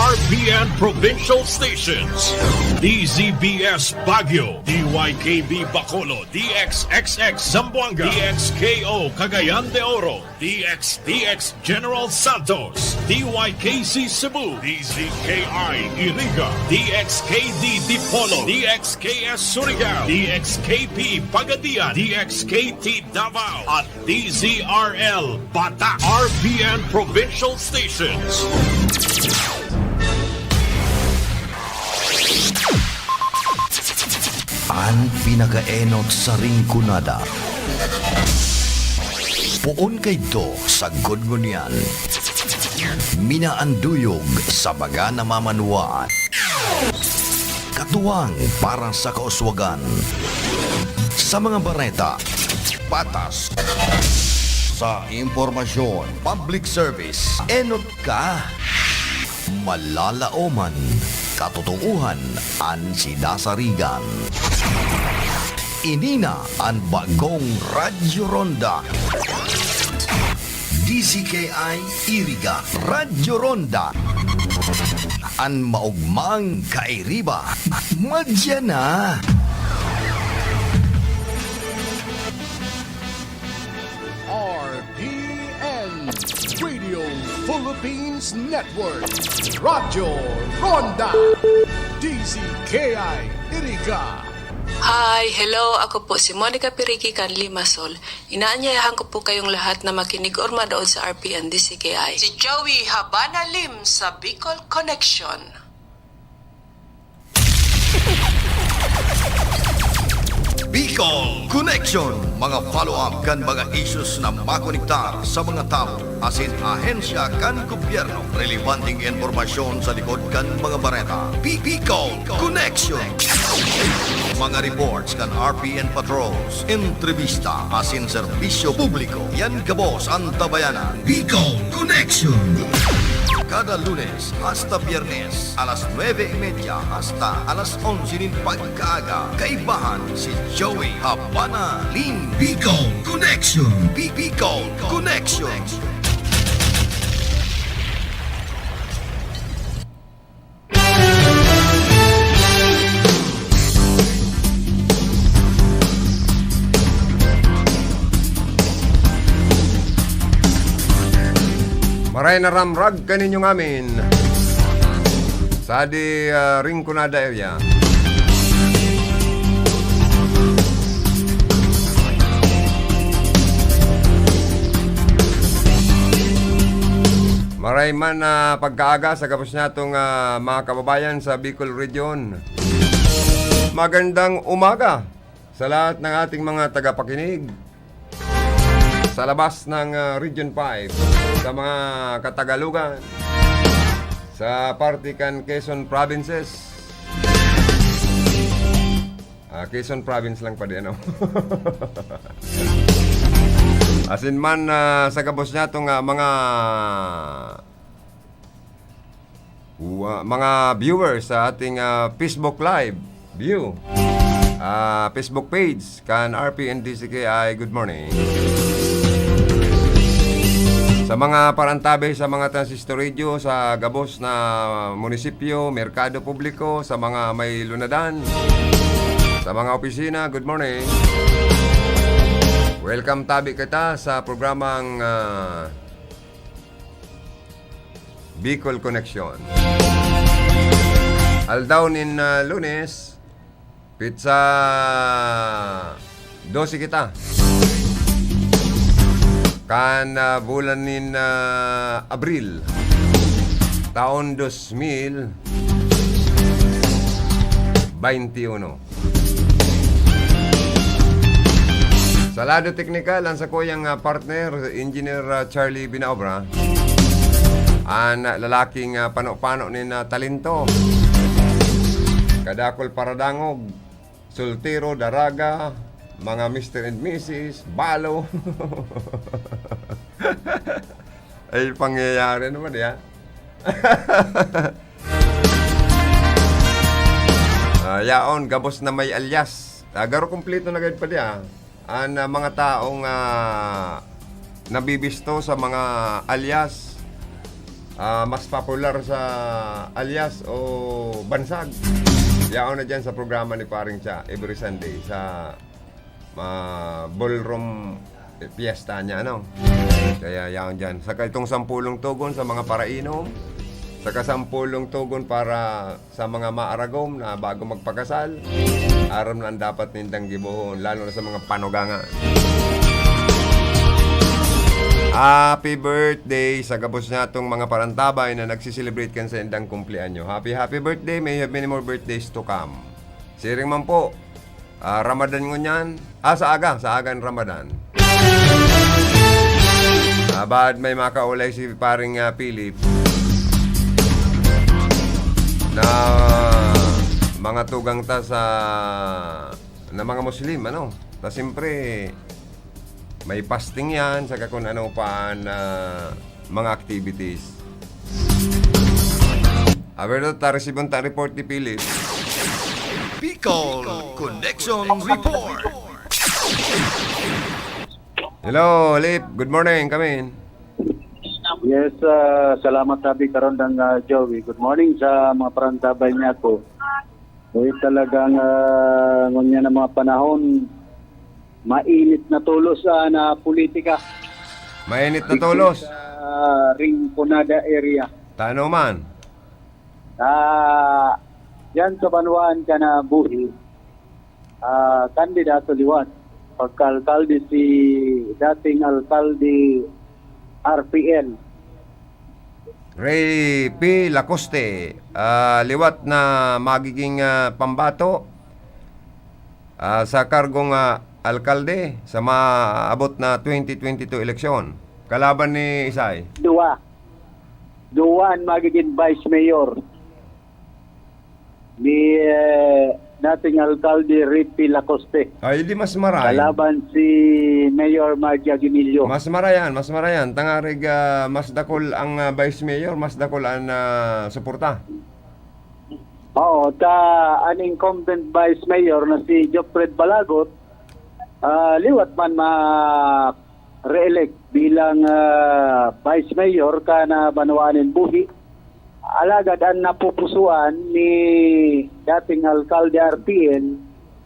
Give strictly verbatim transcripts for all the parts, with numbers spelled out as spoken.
R P N Provincial Stations, D Z B S Baguio, D Y K B Bacolod, D X X X Zamboanga, D X K O Cagayan de Oro, D X D X General Santos, D Y K C Cebu, D Z K I Iriga, D X K D Dipolog, D X K S Surigao, D X K P Pagadian, D X K T Davao, at D Z R L Batak, R P N Provincial Stations. An pinakaenot sa Rinconada. Poon kaidto sagkod ngunyan. Minaanduyog sa mga namamanwaan. Katuwang para sa kauswagan. Sa mga bareta, patas. Sa impormasyon, public service, enot ka. Malalaoman, katotohanan an sinasarigan. Ini na an bagong Radyo Ronda. D Z K I Iriga, Radyo Ronda. An maogmang kairiba, madya na. R P N, Radio Philippines Network, Radyo Ronda, D Z K I Iriga. Hi, hello, ako po si Monica Pirigi kan Limassol. Inaanyayahan ko po kayong lahat na makinig or manood sa R P N D C K I. Si Joey Habana Lim sa Bicol Connection. Bicol Connection, mga follow-up kan mga issues na makonektar sa mga tawo asin ahensya kan gobyerno, relebanteng impormasyon sa likod kan mga bareta. Bi-, Bicol Connection. Mga reports kan R P N patrols, entrevista asin serbisyo publiko. Yan gabos an tabayanan. Bicol Connection. Kada Lunes hasta Biyernes, alas nuebe y media hasta alas onse nin pagkaaga, kaibahan si Joey Habana Lim. Bicol Connection. Bi-, Bicol Connection. Maray na ramrag kaninyo ngamin sa di, ah, Rinconada area. Maray man na pagkaaga sa gabos natong, ah, mga kababayan sa Bicol Region. Magandang umaga sa lahat ng ating mga tagapakinig sa labas ng, ah, Region five, sa mga Katagalugan, sa parte kan Quezon Provinces. Ah, Quezon Province lang pa di, ano? Asin man, ah, sa gabos niya, itong, ah, mga Wa-, mga viewers sa ating, ah, Facebook Live view, ah, Facebook page kan R P N D C K I, good morning. Sa mga parantabe sa mga transistor radio, sa gabos na munisipyo, merkado publiko, sa mga may lunadan, sa mga opisina, good morning. Welcome tabi kita sa programang, ah, Bicol Connection. Aldaw nin, ah, Lunes, pitsa dose kita kan, ah, bulan nin, ah, Abril, taon dos mil baynti uno. Sa lado teknikal, ang sakuyang, ah, partner, Engineer, ah, Charlie Binaobra, an, ah, lalaking, ah, pano-pano nin, ah, talento. Kadakul paradangog, soltero, daraga, mga Mister and Missus, balo. Ay, pangyayari naman, ya. Ah, yaon, gabos na may alias. Ah, garo kumpleto na gayud pa diya. An, ah, mga taong, ah, nabibisto sa mga alias, ah, mas popular sa alyas o bansag. Yaon na dyan sa programa ni Paring Cha every Sunday sa, ah, ballroom fiesta niya, ano? Kaya yaon dyan. Saka itong sampulong tugon sa mga parainom, saka sampulong tugon para sa mga maaragom na bago magpakasal, aram na an dapat nindang gibohon, lalo na sa mga panugangan. Happy birthday sa gabos natong mga parantabay na nagsiselebrate kan saindang kumpleanyo. Happy, happy birthday. May you have many more birthdays to come. Siring man po, ah, Ramadan ngunyan. Ah, sa aga, sa aga an Ramadan. Ah, baad may makaulay si paring, ah, Philip na mga tugang ta sa, na mga Muslim, ano? Ta siyempre, may fasting yan, saka kung ano pa na mga activities. Alberto, ta resibon ta report ni Philip. Bicol Connection Report. Hello, Lip. Good morning. Come in. Yes, ah, salamat, Abi, karon dang, ah, Joey. Good morning sa mga parantabay niya ko. Uy, talagang, ah, ngunyan ang mga panahon, mainit na tulos, ah, na politika. Mainit na tulos. Sa Rinconada area. Tano man. Ah, yan sa banwaan ka na buhi, ah, kandidato liwat. Pagka-alkalde si dating alkalde R P L. Ray P. Lacoste, ah, liwat na magiging, ah, pambato, ah, sa kargong, ah, alkalde sa maabot na twenty twenty-two eleksyon. Kalaban ni Isay. Duwa. Duwa ang magiging vice mayor ni, eh, dating alkalde Rippy Lacoste. Ay, di mas maray. Kalaban si Mayor Margie Aguinillo. Mas marayan, mas marayan. Tangarig, ah, mas dakol ang, ah, vice mayor, mas dakol ang, ah, suporta. Oo, ta an incumbent vice mayor na si Jofred Balagot, ah, liwat man ma-re-elect bilang, ah, vice mayor kan banwaan nin buhi. Alagad an napupusuan ni dating alkalde R P L,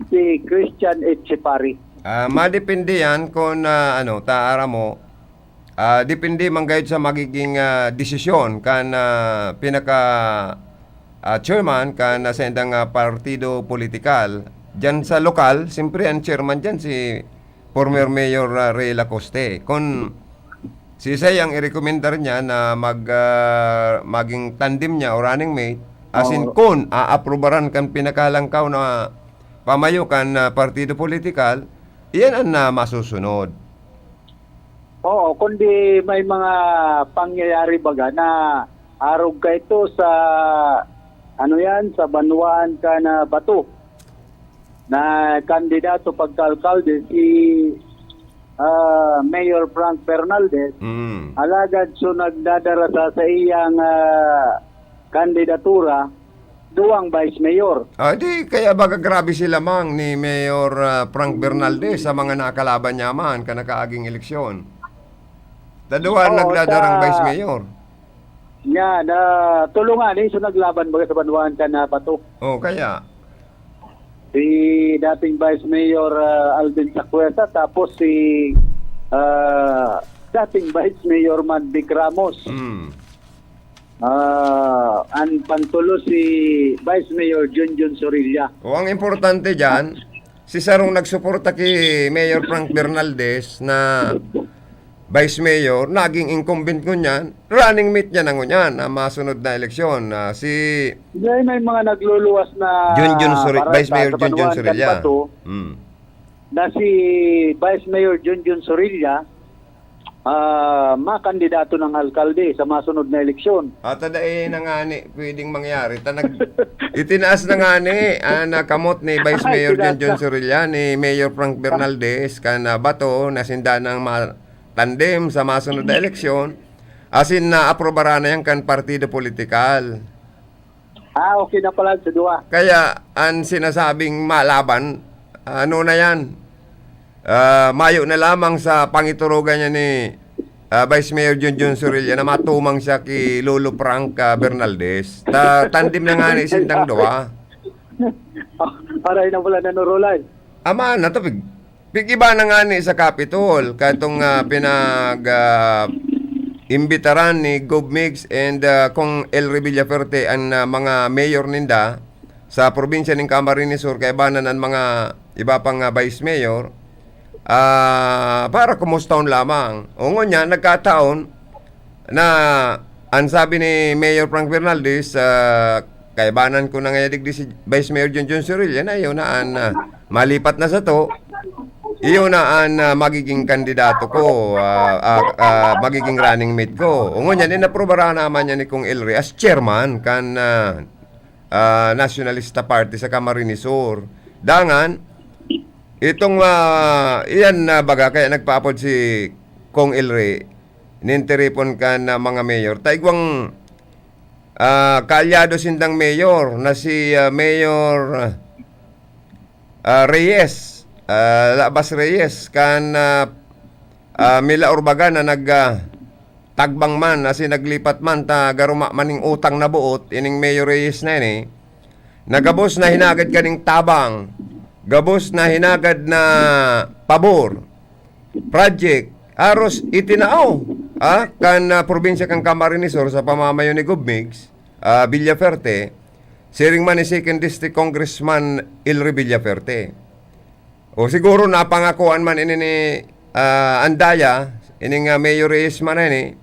si Christian Etchepare. Ah, madepende yan kung, ah, ano, ta aram mo, ah, depende man gayud sa magiging, ah, desisyon kan, ah, pinaka, ah, chairman kan, ah, saindang, ah, partido politikal. Diyan sa lokal, siyempre, ang chairman diyan si former Mayor, ah, Ray Lacoste. Kung si Isay ang irekomendar niya na mag, ah, maging tandem niya o running mate, as in, Oo. Kung aaprubaran kan pinakalangkaw na pamayo kan, ah, partido politikal, iyan ang, ah, masusunod. Oo, kundi may mga pangyayari baga na arog ka ito sa, ano yan, sa banwaan ka na bato na kandidato pagka-alkalde si, ah, Mayor Frank Fernaldez. Mm. Alagad so nagdadara sa, sa iyang, ah, kandidatura, duwang vice mayor. Ah, di, kaya baga grabe sila, Mang, ni Mayor, ah, Frank Bernaldez sa mga nakalaban niya man kan nakaaging eleksyon. Taduan Oo, nagdadarang sa- vice mayor. Nya, na tulungan eh, so naglaban baga sa banwaan ka na bato. Oh, kaya. Si dating Vice Mayor, ah, Alvin Sacueta, tapos si, ah, dating Vice Mayor Manvic Ramos. Mm. Ah, an pantulo si Vice Mayor Junjun Sorilla. O, ang importante diyan, si sarong nagsuporta ki Mayor Frank Bernaldez na vice mayor, naging incumbent ngunyan, running mate niya na ngunyan ang masunod na eleksyon. Ah, si May, may mga nagluluwas na Junjun Sori-, barangay Vice Mayor sa Junjun Banwaan, Sorilla. Canbato, Mm. na si Vice Mayor Junjun Sorilla, ah, makandidato ng alkalde sa masunod na eleksyon. Ata dai na nga ni pwedeng mangyari. Ta nag-, itinaas na nga ni ang kamot ni Vice Ay, Mayor itinaas Junjun na. Sorilla, ni Mayor Frank Bernaldez, kan, ah, bato, na sinda nang ma-, tandem sa masunod na eleksyon. Asin na aprobaran na yan kan partido politikal. Ah, okay na pala sa duwa. Kaya ang sinasabing malaban, ano na yan? Ah, mayo na lamang sa pangiturugan niya ni ah, Vice Mayor Junjun Sorilla na matumang siya ki Lolo Frank, ah, Bernaldez. Ta-, tandem na ngani sindang duwa. Aray na pala, Nano Roland. Ama na to, pig-, pig-iba na ngani sa Capitol. Katong, ah, pinag, ah, imbitaran ni Gov Migs and, ah, Cong Elry Villaferte an, ah, mga mayor ninda sa probinsya nin Camarines Sur, kaibanan an mga iba pang, ah, vice mayor, ah, para kumustahon lamang. O ngunyan, nagkataon na an sabi ni Mayor Frank Bernaldez, ah, kaibanan ko na ngaya digdi si Vice Mayor Junjun Sorilla na iyo na an, ah, malipat na sato, iyo na an, ah, magiging kandidato ko, ah, ah, ah, magiging running mate ko. O ngunyan, inaprobaran naman niya ni Cong Elry as chairman kan, ah, ah, Nationalista Party sa Camarines Sur. Dangan, itong, ah, iyan na baga, kaya nagpaapod si Cong Elry, nin tiripon kan, ah, mga mayor. Ta igwang, ah, kaalyado sindang mayor na si, ah, Mayor, ah, Reyes, ah, Labas Reyes, kan, ah, ah, Mila Urbagan na nag, ah, tagbang man, asin naglipat man, ta garo ma-, maning utang na boot, ining Mayor Reyes na ini, na gabos na hinagad kaning tabang, gabos na hinagad na pabor, project, aros itinao, ah, kan, ah, probinsya kan Camarines Sur sa pamamayo ni Gov Migs, ah, Villaferte, siring man ni Second District Congressman Elry Villaferte. O siguro napangakoan man ini ni, ah, Andaya, ining, ah, Mayor Reyes man na ini,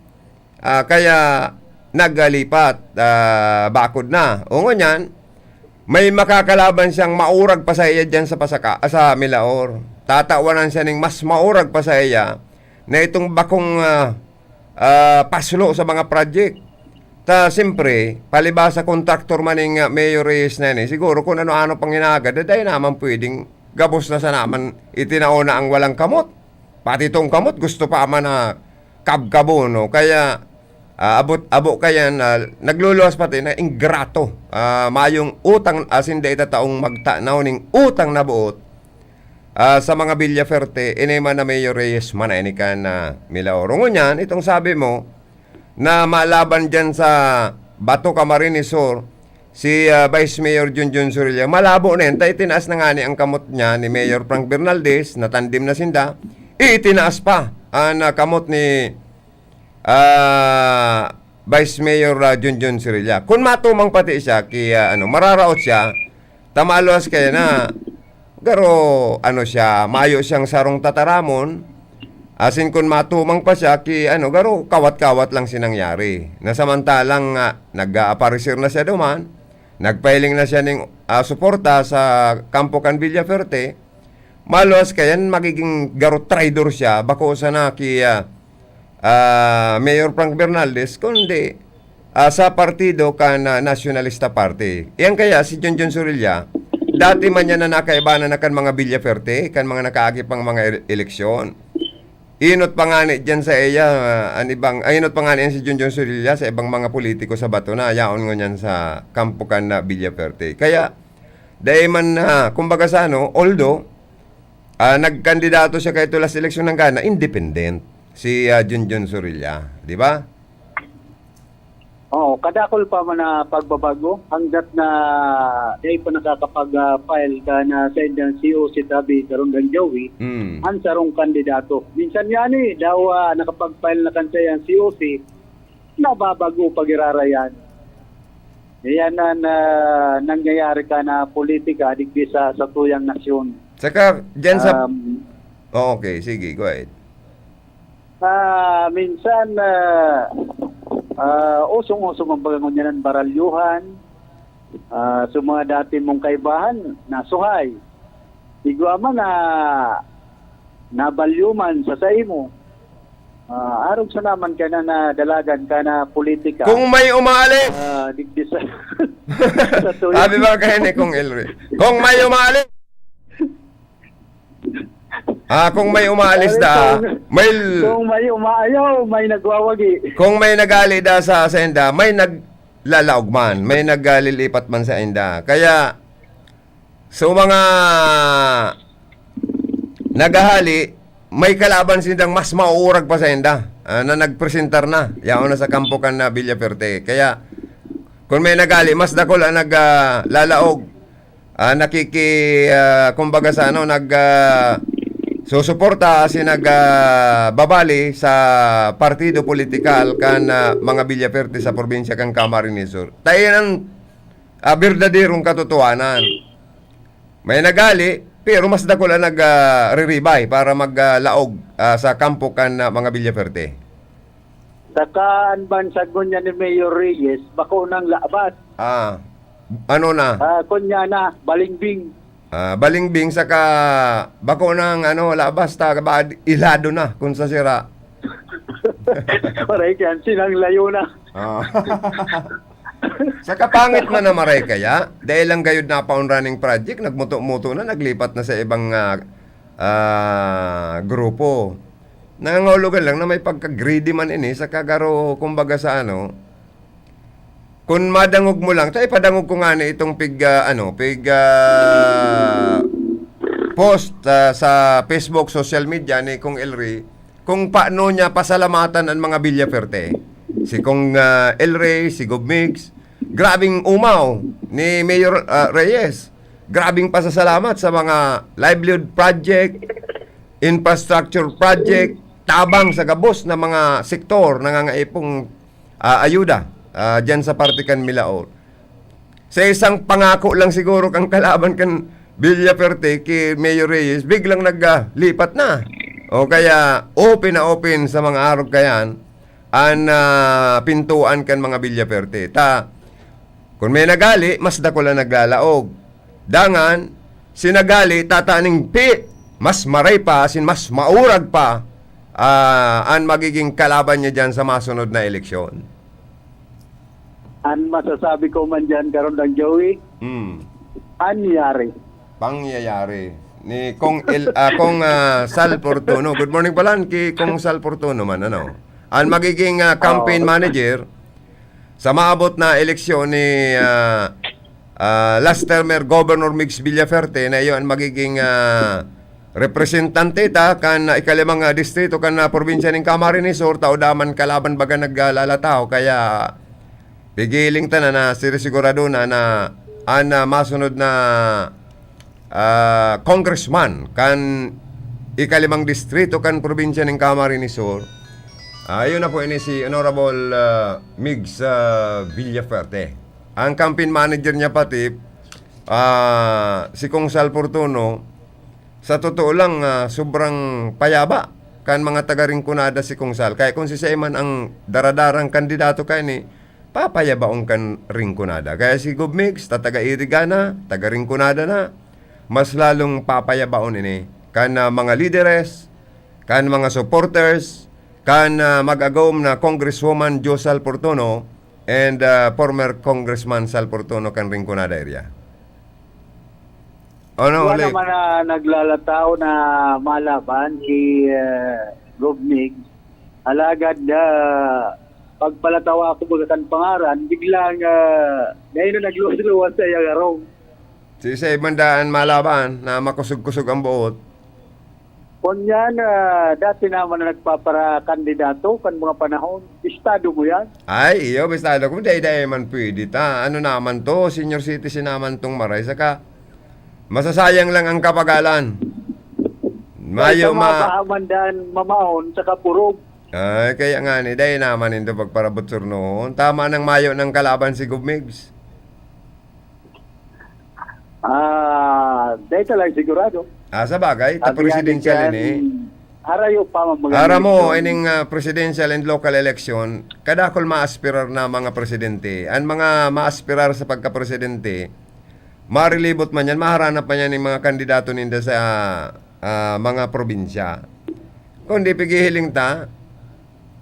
ah, kaya naglipat, ah, bakod na. O ngunyan, may makakalaban siyang maurag pa sa iya diyan sa Pasaka, sa Milaor. Tatawanan siya ning mas maurag pa sa iya na itong bakong, ah, ah, paslo sa mga project. Ta, siyempre, palibasa kontraktor man ning, ah, Mayor Reyes na yan eh. Siguro kung ano-ano pang hinagad, dai naman pwedeng gabos na sana man itinao na ang walang kamot. Pati itong kamot, gusto pa man na kabkabon, no? Kaya, ah, abot, abo kayan, ah, nagluluwas pati na ingrato. Ah, mayong utang, asin dai tataong magtanaw ning utang na boot, ah, sa mga Villaferte, ini man na Mayor Reyes man na ini kan, ah, Milaor. Ngunyan, itong sabi mo, na malaban diyan sa Bato, Camarines Sur, si, ah, Vice Mayor Junjun Sorilla. Malabo na yan. Ta itinaas na ngani ang kamot niya ni Mayor Frank Bernaldez, na tandem na sinda. Itinaas pa ang, ah, kamot ni, ah, Vice Mayor, ah, Junjun Sorilla. Kun matumang pati siya, ki, ah, ano, mararaot siya, ta maluwas kaya na, garo, ano siya, mayo siyang sarong tataramon. Asin kun matumang pa siya, ki, ano, garo, kawat-kawat lang sinangyari. Na samantalang, ah, nag-aaparecer na siya duman, nagpahiling na siya ning, ah, suporta sa kampo kan Villaferte, maluwas kayan magiging garo traidor siya, bako sana ki, ah, ah, Mayor Frank Bernaldez, kundi, ah, sa partido kan, ah, Nationalista Party. Iyan kaya si Junjun Sorilla, dati man yan na nakaibanan na kan mga Villaferte, kan mga nakaagi pang mga ele-, eleksyon. Inot pa ngani diyan sa iya, ah, an ibang, ay, inot pa ngani yan si Junjun Sorilla sa ibang mga politiko sa Bato na yaon ngunyan sa kampo kan na Villaferte. Kaya, dai man na, kumbaga sa ano, although, ah, nagkandidato siya kay last eleksyon, nanggana, independent, si, ah, Junjun Sorilla, di ba? Oo, kadakol pa man na pagbabago, hanggat na dai pa nakakapag, ah, file ka na sa indang C O C tabi, Karondan Joey, Mm. ang sarong kandidato. Minsan nga ni, daw, ah, nakapag-file na kan sa iyang C O C, nababago pag-irarayan. Iyan na, na nangyayari ka na politika digdi sa, sa tuyang nasyon. Saka, dyan sa Um, Oh, okay. Sige, go ahead. Ah, minsan, ah, ah, usong-usong ang bagangon niya ng baralyuhan. Ah, so mga dati mong kaibahan, nasuhay. Igwa man na nabalyo man sa saimo. Ah, arog sa naman ka na, na dalagan ka na politika. Kung may umaalis! Ah, digdi sa, sa tuyo. Sabi ba kayo ni Kong Elry? Kung may umaalis! Ah, kung may umaalis Sabi da, kung, may l- kung may umaayaw, may nagwawagi. Kung may nagali da sa senda, may naglalaog man, may naglilipat man sa inda. Kaya, so mga naghahali, may kalaban sindang mas mauurag pa sa inda. ah, na nagpresentar na, yaon na sa kampo kan, ah, Villafuerte. Kaya, kun may nagali, mas dakul ang nag, ah, lalaog, ah, nakiki-, ah, kumbaga sa ano, nag, ah, susuporta si nag, ah, babali sa partido politikal kan, ah, mga Villafuerte sa probinsya kan Camarines Sur. Ta iyan ang, ah, berdaderong katotohanan. May nagali, pero mas dakul ang nag, ah, riribay para mag, ah, laog, ah, sa kampo kan, ah, mga Villafuerte. Saka an bansag ngunyan ni Mayor Reyes, bako nang labas. Ah, ano na? Ah, kunya na, balingbing. Ah, balingbing saka bako nang ano, labas ta, ba, ilado na kung sa sira. Maray kaya sinang layo na. Ah. Sa kapangit man na maray kaya, dahil lang gayud napaon running project, nagmuto-muto na, naglipat na sa ibang, ah, ah, grupo. Nangangahulugan lang na may pagka-greedy man ini, sa kagaro, kumbaga sa ano, kung madangog mo lang, ta ipadangog ko nga ni itong pig, ah, ano, pig, ah, post, ah, sa Facebook, social media ni Kong Elry, kung paano niya pasalamatan ang mga Villafuerte. Si Kong, ah, Elry, si Gov Migs, grabing umaw ni Mayor, ah, Reyes. Grabing pasasalamat sa mga livelihood project, infrastructure project, tabang sa gabos na mga sektor na nangangaipong, ah, ayuda, ah, dyan sa parte kan Milaor. Sa isang pangako lang siguro kang kalaban kan Villafuerte ki Mayor Reyes, biglang nag, ah, lipat na. O kaya open na open sa mga arog kayan an, ah, pintuan kan mga Villafuerte. Ta, kun may nagali, mas dakul an naglalaog. Dangan, si nagali, tataning pi-, mas maray pa, asin mas maurag pa, ah, an magiging kalaban niya diyan sa masunod na eleksyon. An masasabi ko man diyan karon, Dang Joey, Hmm. anyari. Pangyayari. Ni Kong El-, ah, Kong, ah, Sal Fortuno. Good morning pala ki Kong Sal Fortuno man, ano? An magiging, ah, campaign Oo. manager sa maabot na eleksyon ni, ah, ah, last termer Governor Migs Villafuerte na iyo an magiging, ah, representante ta kan ikalimang, ah, distrito kan, ah, probinsya nin Camarines Sur, tao daman kalaban baga naglalataw. Kaya pigiling ta na, na sirisigurado na, na an, ah, masunod na, ah, congressman kan ikalimang distrito kan probinsya nin Camarines Sur, ah, yun na po ini si Honorable, ah, Migs, ah, Villafuerte. Ang campaign manager niya pati, ah, si Kong Sal Fortuno, sa totoo lang, ah, sobrang payaba kan mga taga Rinconada si Kong Sal. Kaya kung si Seman ang daradarang kandidato kaini, papayabaon kan Rinconada. Kaya si Gov Migs, ta taga Iriga na, taga Rinconada na, mas lalong papayabaon ini kan, ah, mga lideres, kan mga supporters, kan, ah, mag-agom na Congresswoman Jo Sal Fortuno and, ah, former Congressman Sal Fortuno kan Rinconada area. Ano Wala ulit? naman na naglalataw na malaban si, ah, Gov Migs. Alagad, ah, pagpalatawa ko baga kan pangaran, biglang, ah, dahil na nagluwas-luwas sa iyang harong. Si Seman daan malaban na makusog-kusog ang buot. Kunyan, ah, dati naman na nagpaparakandidato kan mga panahon. Estado mo yan? Ay, iyo, bistado ko. Dai-dai man pwede ta. Ano naman to? Senior citizen naman tong maray. Saka, masasayang lang ang kapagalan. Mayo Sa ma- mga kahamandan, mamaon, sa kapurog. Ay, kaya nga ni, dai naman indo pagparabot surnoon. Tama nang mayo ng kalaban si Gov Migs. Ah, dai ta lang sigurado. Ah, sa bagay, ta Ang presidential yan, ini. Harayo pa man mga Aram mo, eleksyon. ining, ah, presidential and local election, kadakol maaspirar na mga presidente. Ang mga maaspirar sa pagkapresidente, marilibot man yan, maharanap man yan yung mga kandidato ninda sa, ah, mga probinsya. Kundi pigihiling ta,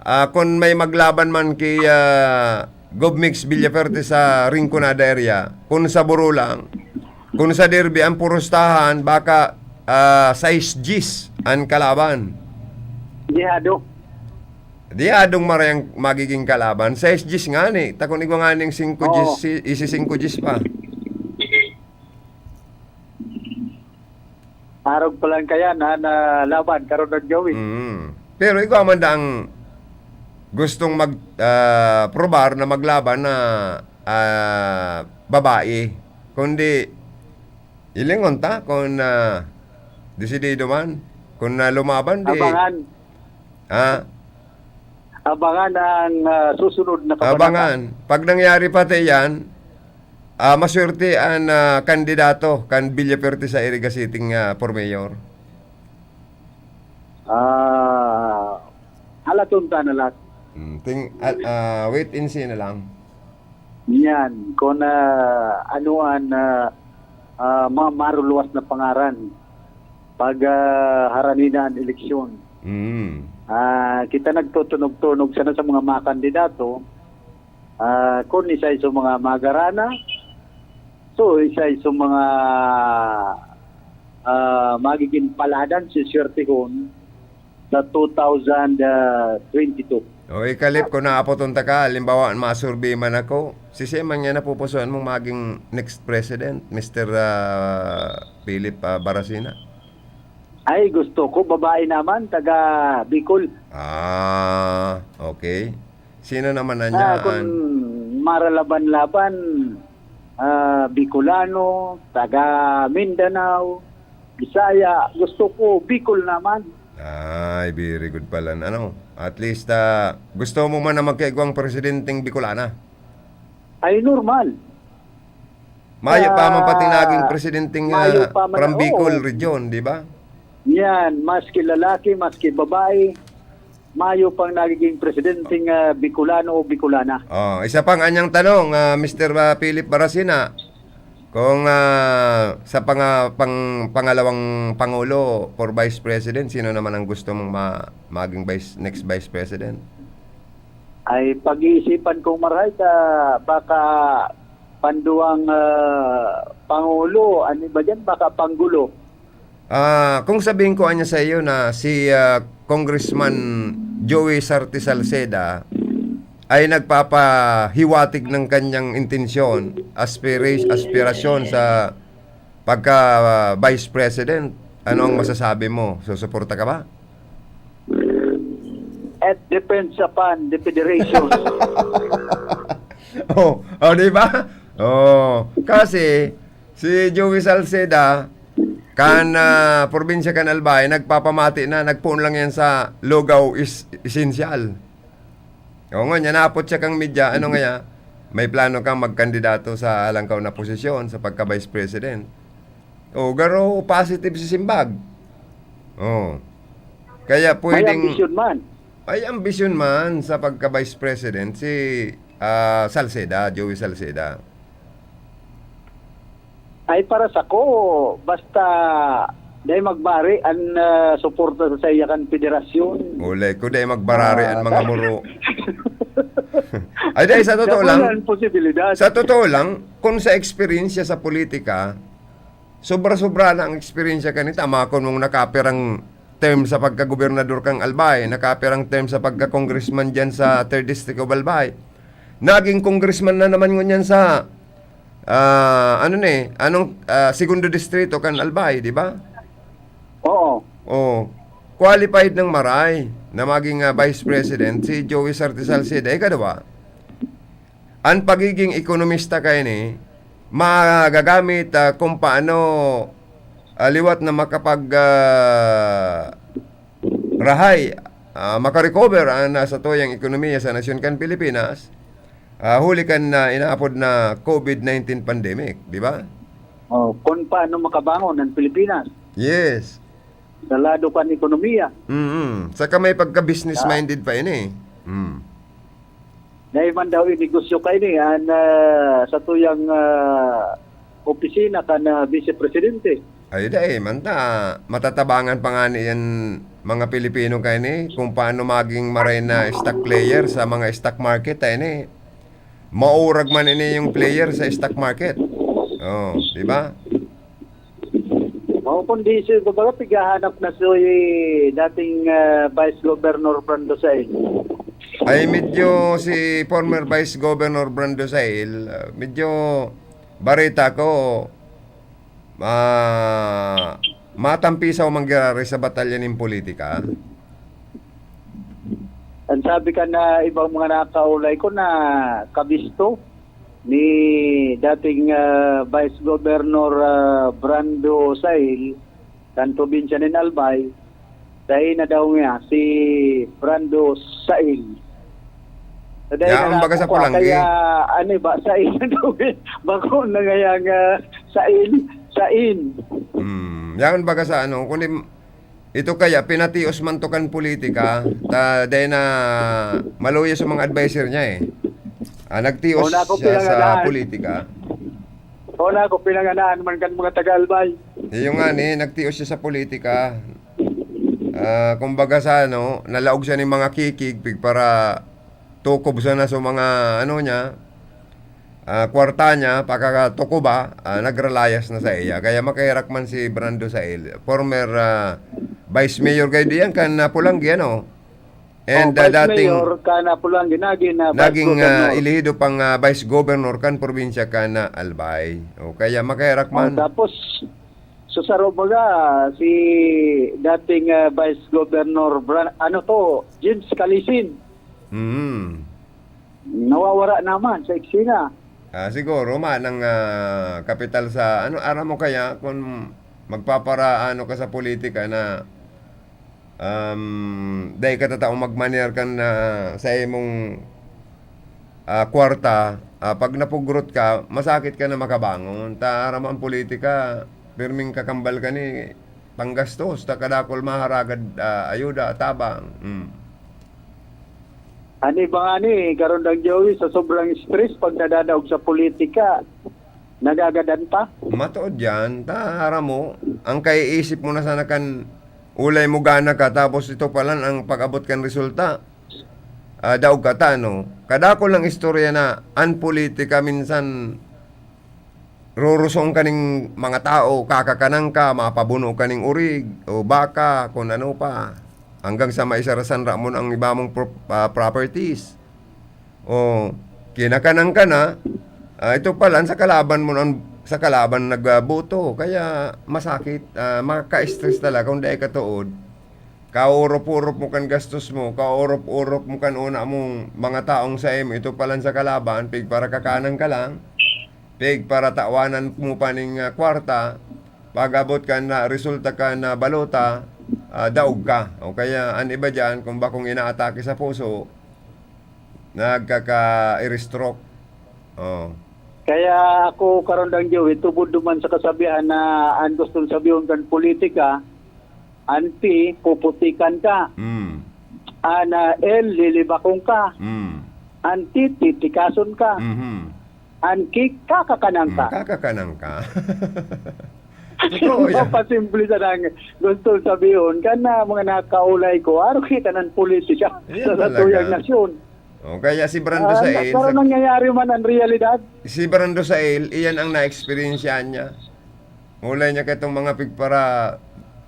ah, kun may maglaban man ki, ah, Gov Migs Villafuerte sa Rinconada area, kun sa Buro lang, kun sa Derby, ang purustahan, baka, ah, sais diyes an kalaban. Dihado. Dihadong maray ang magiging kalaban. Sais diyes ngani. Ta kun igwa nganing singko diyes, Oo. si-, isi singko diyes pa. Arog pa lang kaya na, na laban, karon ang gawin. Mm. Pero igwa man da ang gustong mag, ah, probar na maglaban na, ah, babae. Kundi, hilingon ta kung, ah, desidido man. Kung, ah, lumaban, di Abangan. Ha? Abangan ang, ah, susunod na kabanata. Abangan. Pag nangyari pati yan, ah, maswerte an, ah, kandidato kan Villafuerte sa Iriga City, ah, for mayor. Ah, halaton ta na lahat. Hmm, ting-, ah, ah, wait and see na lang. Yan, kung, ah, ano an, ah, ah, ma-, maruluwas na pangaran pag, ah, harani na an eleksyon. Mm. Ah, kita nagtutunog-tunog sana sa mga mga kandidato, ah, kun isay sa mga magarana, so isay sa mga, ah, magiging paladan, siswertehon sa two thousand twenty-two. O, ikalip ko na apoton taka, halimbawa, masurvey man ako, sisay man nga napupusuan mong maging next president, Mister, ah, Philip, ah, Baracina? Ay, gusto ko, babae naman, taga Bicol. Ah, okay. Sino naman na Ah, niya? kun An- maralaban-laban, ah, Bicolano, taga Mindanao, Bisaya, gusto ko, Bicol naman. Ay, very good pala. Ano? At least, ah, gusto mo man na magkaigwang presidenteng Bicolana? Ay, normal. Mayo pa man pati Ah, naging presidenteng, mayo ah, pa man, from Bicol oo. Region, di ba? Yan, maski lalaki, maski babae, mayo pang nagiging presidenteng, ah, Bicolano o Bicolana. Oh, isa pang anyang tanong, ah, Mister, ah, Philip Baracina, kung, ah, sa panga-, pang-, pangalawang pangulo for vice president, sino naman ang gusto mong ma-, maging vice, next vice president? Ay, pag-iisipan kong marahay ka, baka panduwang, ah, pangulo, ano ba dyan? Baka panggulo. Ah, kung sabihin ko anya sa iyo na si, ah, Congressman Joey Sarte Salceda ay nagpapahiwatig ng kanyang intensyon, aspira-, aspirasyon sa pagka, ah, Vice President, ano ang masasabi mo? Susuporta ka ba? It depends upon the federation. Oh, oh, di ba? Oh, kasi si Joey Salceda, kan, ah, probinsya kan Albay, nagpapamati na, nagpoon lang yan sa lugaw is essential. O, ngunyan, naapot siya kang media, ano ngaya, may plano kang magkandidato sa alangkaw na posisyon sa pagka-vice president. O, garo positive si Simbag. O. Kaya May pwedeng ambisyon man. May ambisyon man sa pagka-vice president si, ah, Salceda, Joey Salceda. Ay, para sako, basta dai magbari an, ah, suporta sa saiya kan federasyon. Ulay ko, dai magbarari Ah, an mga ta- muro. Ay, dai, sa totoo Dako lang, na an posibilidad. Sa totoo lang, kung sa eksperyensya sa politika, sobra-sobra na ang eksperyensya kanita. Makon mong nakapirang term sa pagkagobernador kang Albay, nakapirang term sa pagka-congressman diyan sa Third District of Albay. Naging congressman na naman ngunyan sa, ah, ano ni, anong, ah, segundo distrito kan Albay, di ba? Oo. Oh, qualified ng maray na maging, ah, vice president si Joey Sarte Salceda. Ikadua, ang pagiging ekonomista kaini, magagamit, ah, kung paano, ah, liwat na makapag, ah, rahay, ah, makarecover ang nasa tuyang ekonomiya sa nasyon kan Pilipinas, ah, huli kan, ah, inaapod na COVID nineteen pandemic, di ba? Oh, kung paano makabangon ang Pilipinas. Yes. Sa lado kan ekonomiya. Mm-mm. Saka may pagka-business Ah. minded pa ini. Mm. Dahil man daw inegosyo kaini, an, ah, sa tuyang, ah, opisina kan, ah, Vice Presidente. Ay, dai, manta, matatabangan pa nga ni yan mga Pilipino kaini kung paano maging maray na stock player sa mga stock market, ay ni. Maurag man ini yung player sa stock market. Oh, di ba? Oo, kundi si, kumbaga, pighahanap na si dating, ah, Vice Governor Brando Sail. Ay, medyo si former Vice Governor Brando Sail, ah, medyo bareta ko, ah, matampisaw man giraray sa batalya nin politika. Ang sabi kan, ah, ibang mga nakaulay ko na kabisto ni dating, ah, Vice Governor, ah, Brando Sail kan probinsya nin Albay, dai na daw niya si Brando Sail. So, dai Yaon na baga sa nako, Pulanggi. Kaya, ano ba, Sail na daw eh. Bako na ngayang, ah, Sail, Sail. Hmm, yaon baga sa ano, kundi ito kaya, pinatios man to kan politika, ta dai na maluya sa mga adviser niya eh. Ah, nagtios Una ako siya sa pinangalan. Politika. Una ako pinangalan man kan mga taga-Albay. Iyo nga ni, nagtios siya sa politika. Ah, kumbaga sa ano, nalaog siya ning mga kikig, pig para tukob sana sa mga ano niya, ah, kwarta niya, pakakatukob ba, ah, nagralayas na sa iya. Kaya makaherak man si Brando Sail, former, ah, vice mayor kayo diyan kan, ah, Pulanggi, ano? And, Oh, ah, vice dating mayor ka na Pulanggi, naging, ah, vice naging, ah, governor. Elehido pang, ah, vice governor kan probinsya kan, ah, Albay. O, kaya makaherak Oh, man. Tapos, sa Saro baga, si dating, ah, vice governor Bran-, ano to, James Calisin. Mm. Nawawara naman sa eksena. Ah, siguro man ang, ah, kapital sa ano, aram mo kaya kung magpapara-ano ka sa politika na, um, dai ka tataong magmaneer kan, ah, sa imong, ah, kwarta, ah, pag napugrot ka, masakit ka na makabangon. Ta aram mo ang politika, pirming kakambal ka ni panggastos, ta kadakul maharagad, ah, ayuda, tabang. Mm. Ani ba nga ni, Karondang Joey, sa sobrang stress pag nadadaog sa politika, nagagadan pa? Matuod yan. Ta, aram mo, ang kaiisip mo na sana kan ulay mo gana ka, tapos ito palan ang pag-abot kan resulta. Ah, daog ka ta, no? Kadakul lang istorya na an politika minsan rurusong ka ning mga tao, kakakanan ka, mapabuno ka ning orig o baka, kun ano pa. Hanggang sa maisarasanra mo na ang iba mong pro-, ah, properties. O, kinakanan ka na, ah, ito pala, sa kalaban mo na, sa kalaban nagboto. Kaya masakit, ah, makaka-stress talaga kung dai ka tuod. Kaurop-urop mo kan gastos mo, kaurop-urop mo kan una mong mga taong saimo, ito palan sa kalaban, pig para kakanan ka lang, pig para tawanan mo pa ning, ah, kwarta, pag-abot kan na resulta kan, ah, balota, ah, daog ka. O kaya, an iba diyan, kung bakong inaatake sa puso, nagkaka-stroke. Oh. Kaya ako, Karondang Joey, tubod duman sa kasabihan na an gustong sabihon kan politika, an P, puputikan ka. Mm. An, ah, L, lilibakon ka. Mm. An T, titikason ka. Mhm. An K, kakakanan Mm, ka. kakakanan ka. Totoo yan. Mapasimple sana ang gustong sabihon kan, ah, mga nakaulay ko, aro kita ng politika Yan sa talaga. satuyang nasyon. O, kaya si Brando Ah, Sail, pero sa nangyayari man ang realidad. Si Brando Sail, iyan ang na-experience niya. Mulay niya kaitong mga pigpara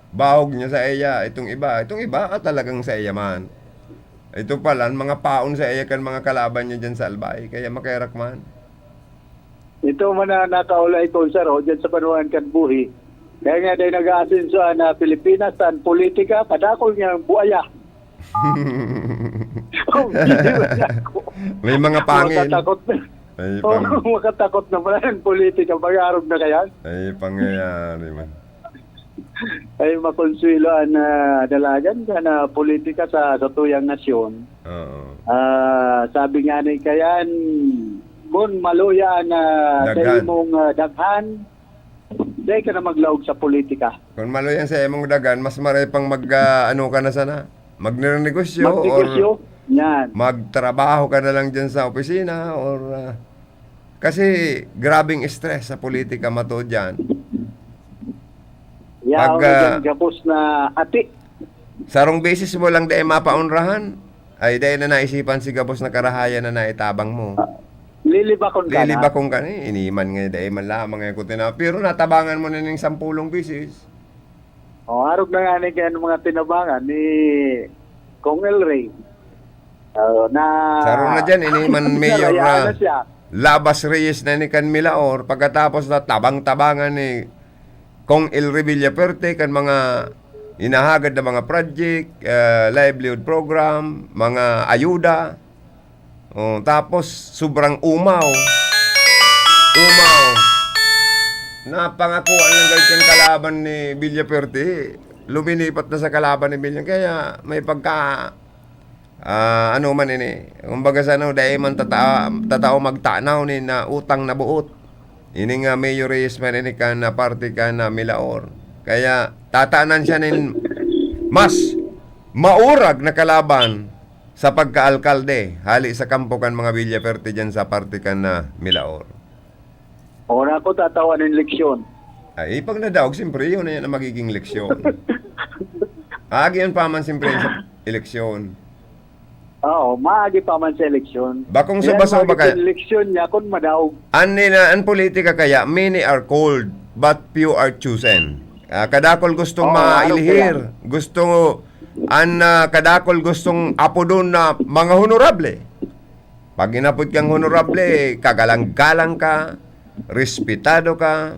bahog niya sa iya, itong iba, itong iba, ah, talagang sa iya man. Ito pala, mga paon sa iya kan mga kalaban niya dyan sa Albay, kaya makaherak man. Ito man na nakaulay ko, sir, o, dyan sa Banuan kan Buhi. Kaya nga, dahil nag-aasenso na Pilipinas, tan politika, padakol niya ang buaya. Oh, hindi ako. May mga pangin. Makatakot na. May Oo, pang- makatakot na pala ang politika. Mag-aarog na kaya? Ay, pangyayari man. Ay, makonsuelo ang, ah, dalagan ka na politika sa, sa tuyang nasyon. Oo. Ah, sabi nga ni Kayan, kun maluya na sa Daghan. imong, ah, daghan, dai ka na maglaog sa politika. Kung maluya sa imong daghan, mas maray pang mag, ah, ano ka na sana? Magnegosyo Magnegosyo? or Yan. magtrabaho ka na lang dyan sa opisina or, ah, kasi grabing stress sa politika, matuod yan. Yaon Pag, na ah, dyan, gabos na ati. Sarong beses mo lang dai mapaonrahan, ay dai na naisipan si gabos na karahayan na naitabang mo. Lilibakon ka na. Lilibakon ka na eh. Iniman nga, dai man lamang eh, kung tina-, pero natabangan mo na ning sampulong beses. O, arog na nga ni kaya ng mga tinabangan ni Kong El Rey. Ah, na Saro na dyan, iniman mayor Narayaan na na siya. Labas Reyes na ni kan Milaor. Pagkatapos na tabang-tabangan ni Kong El Rey Villafuerte kan mga hinahagad na mga project, ah, livelihood program, mga ayuda. Oh, tapos sobrang umaw. Umaw. Napangakuan lang gayud kan kalaban ni Villafuerte. Luminipat na sa kalaban ni Villa. Kaya may pagka, ah, ano man ini. Kumbaga sa ano, dai man tata-, tatao magtanaw ni na utang na buot. Ini nga Mayor Reyes man ini kan, ah, parte kan, ah, Milaor. Kaya tatanan siya nin mas maurag na kalaban sa pagkaalkalde, hali sa kampo kan mga Villafuerte diyan sa parte kan, ah, Milaor. Oo, na ako tatawan ng leksyon. Ay, pag nadaog, siyempre, yun na yan ang magiging leksyon. Aagi yun pa man, siyempre, sa eleksyon. Oo, maagi pa man sa eleksyon. Bakong Yan, suba-suba magiging kaya. Leksyon niya kung madaog. An nila, an politika kaya, many are called, but few are chosen. Ah, kadakol gustong Oo, mailihir, arog yan. Gusto, an, ah, kadakol gustong apodon na mga honorable. Pag inapod kang honorable, kagalang-galang ka, respetado ka,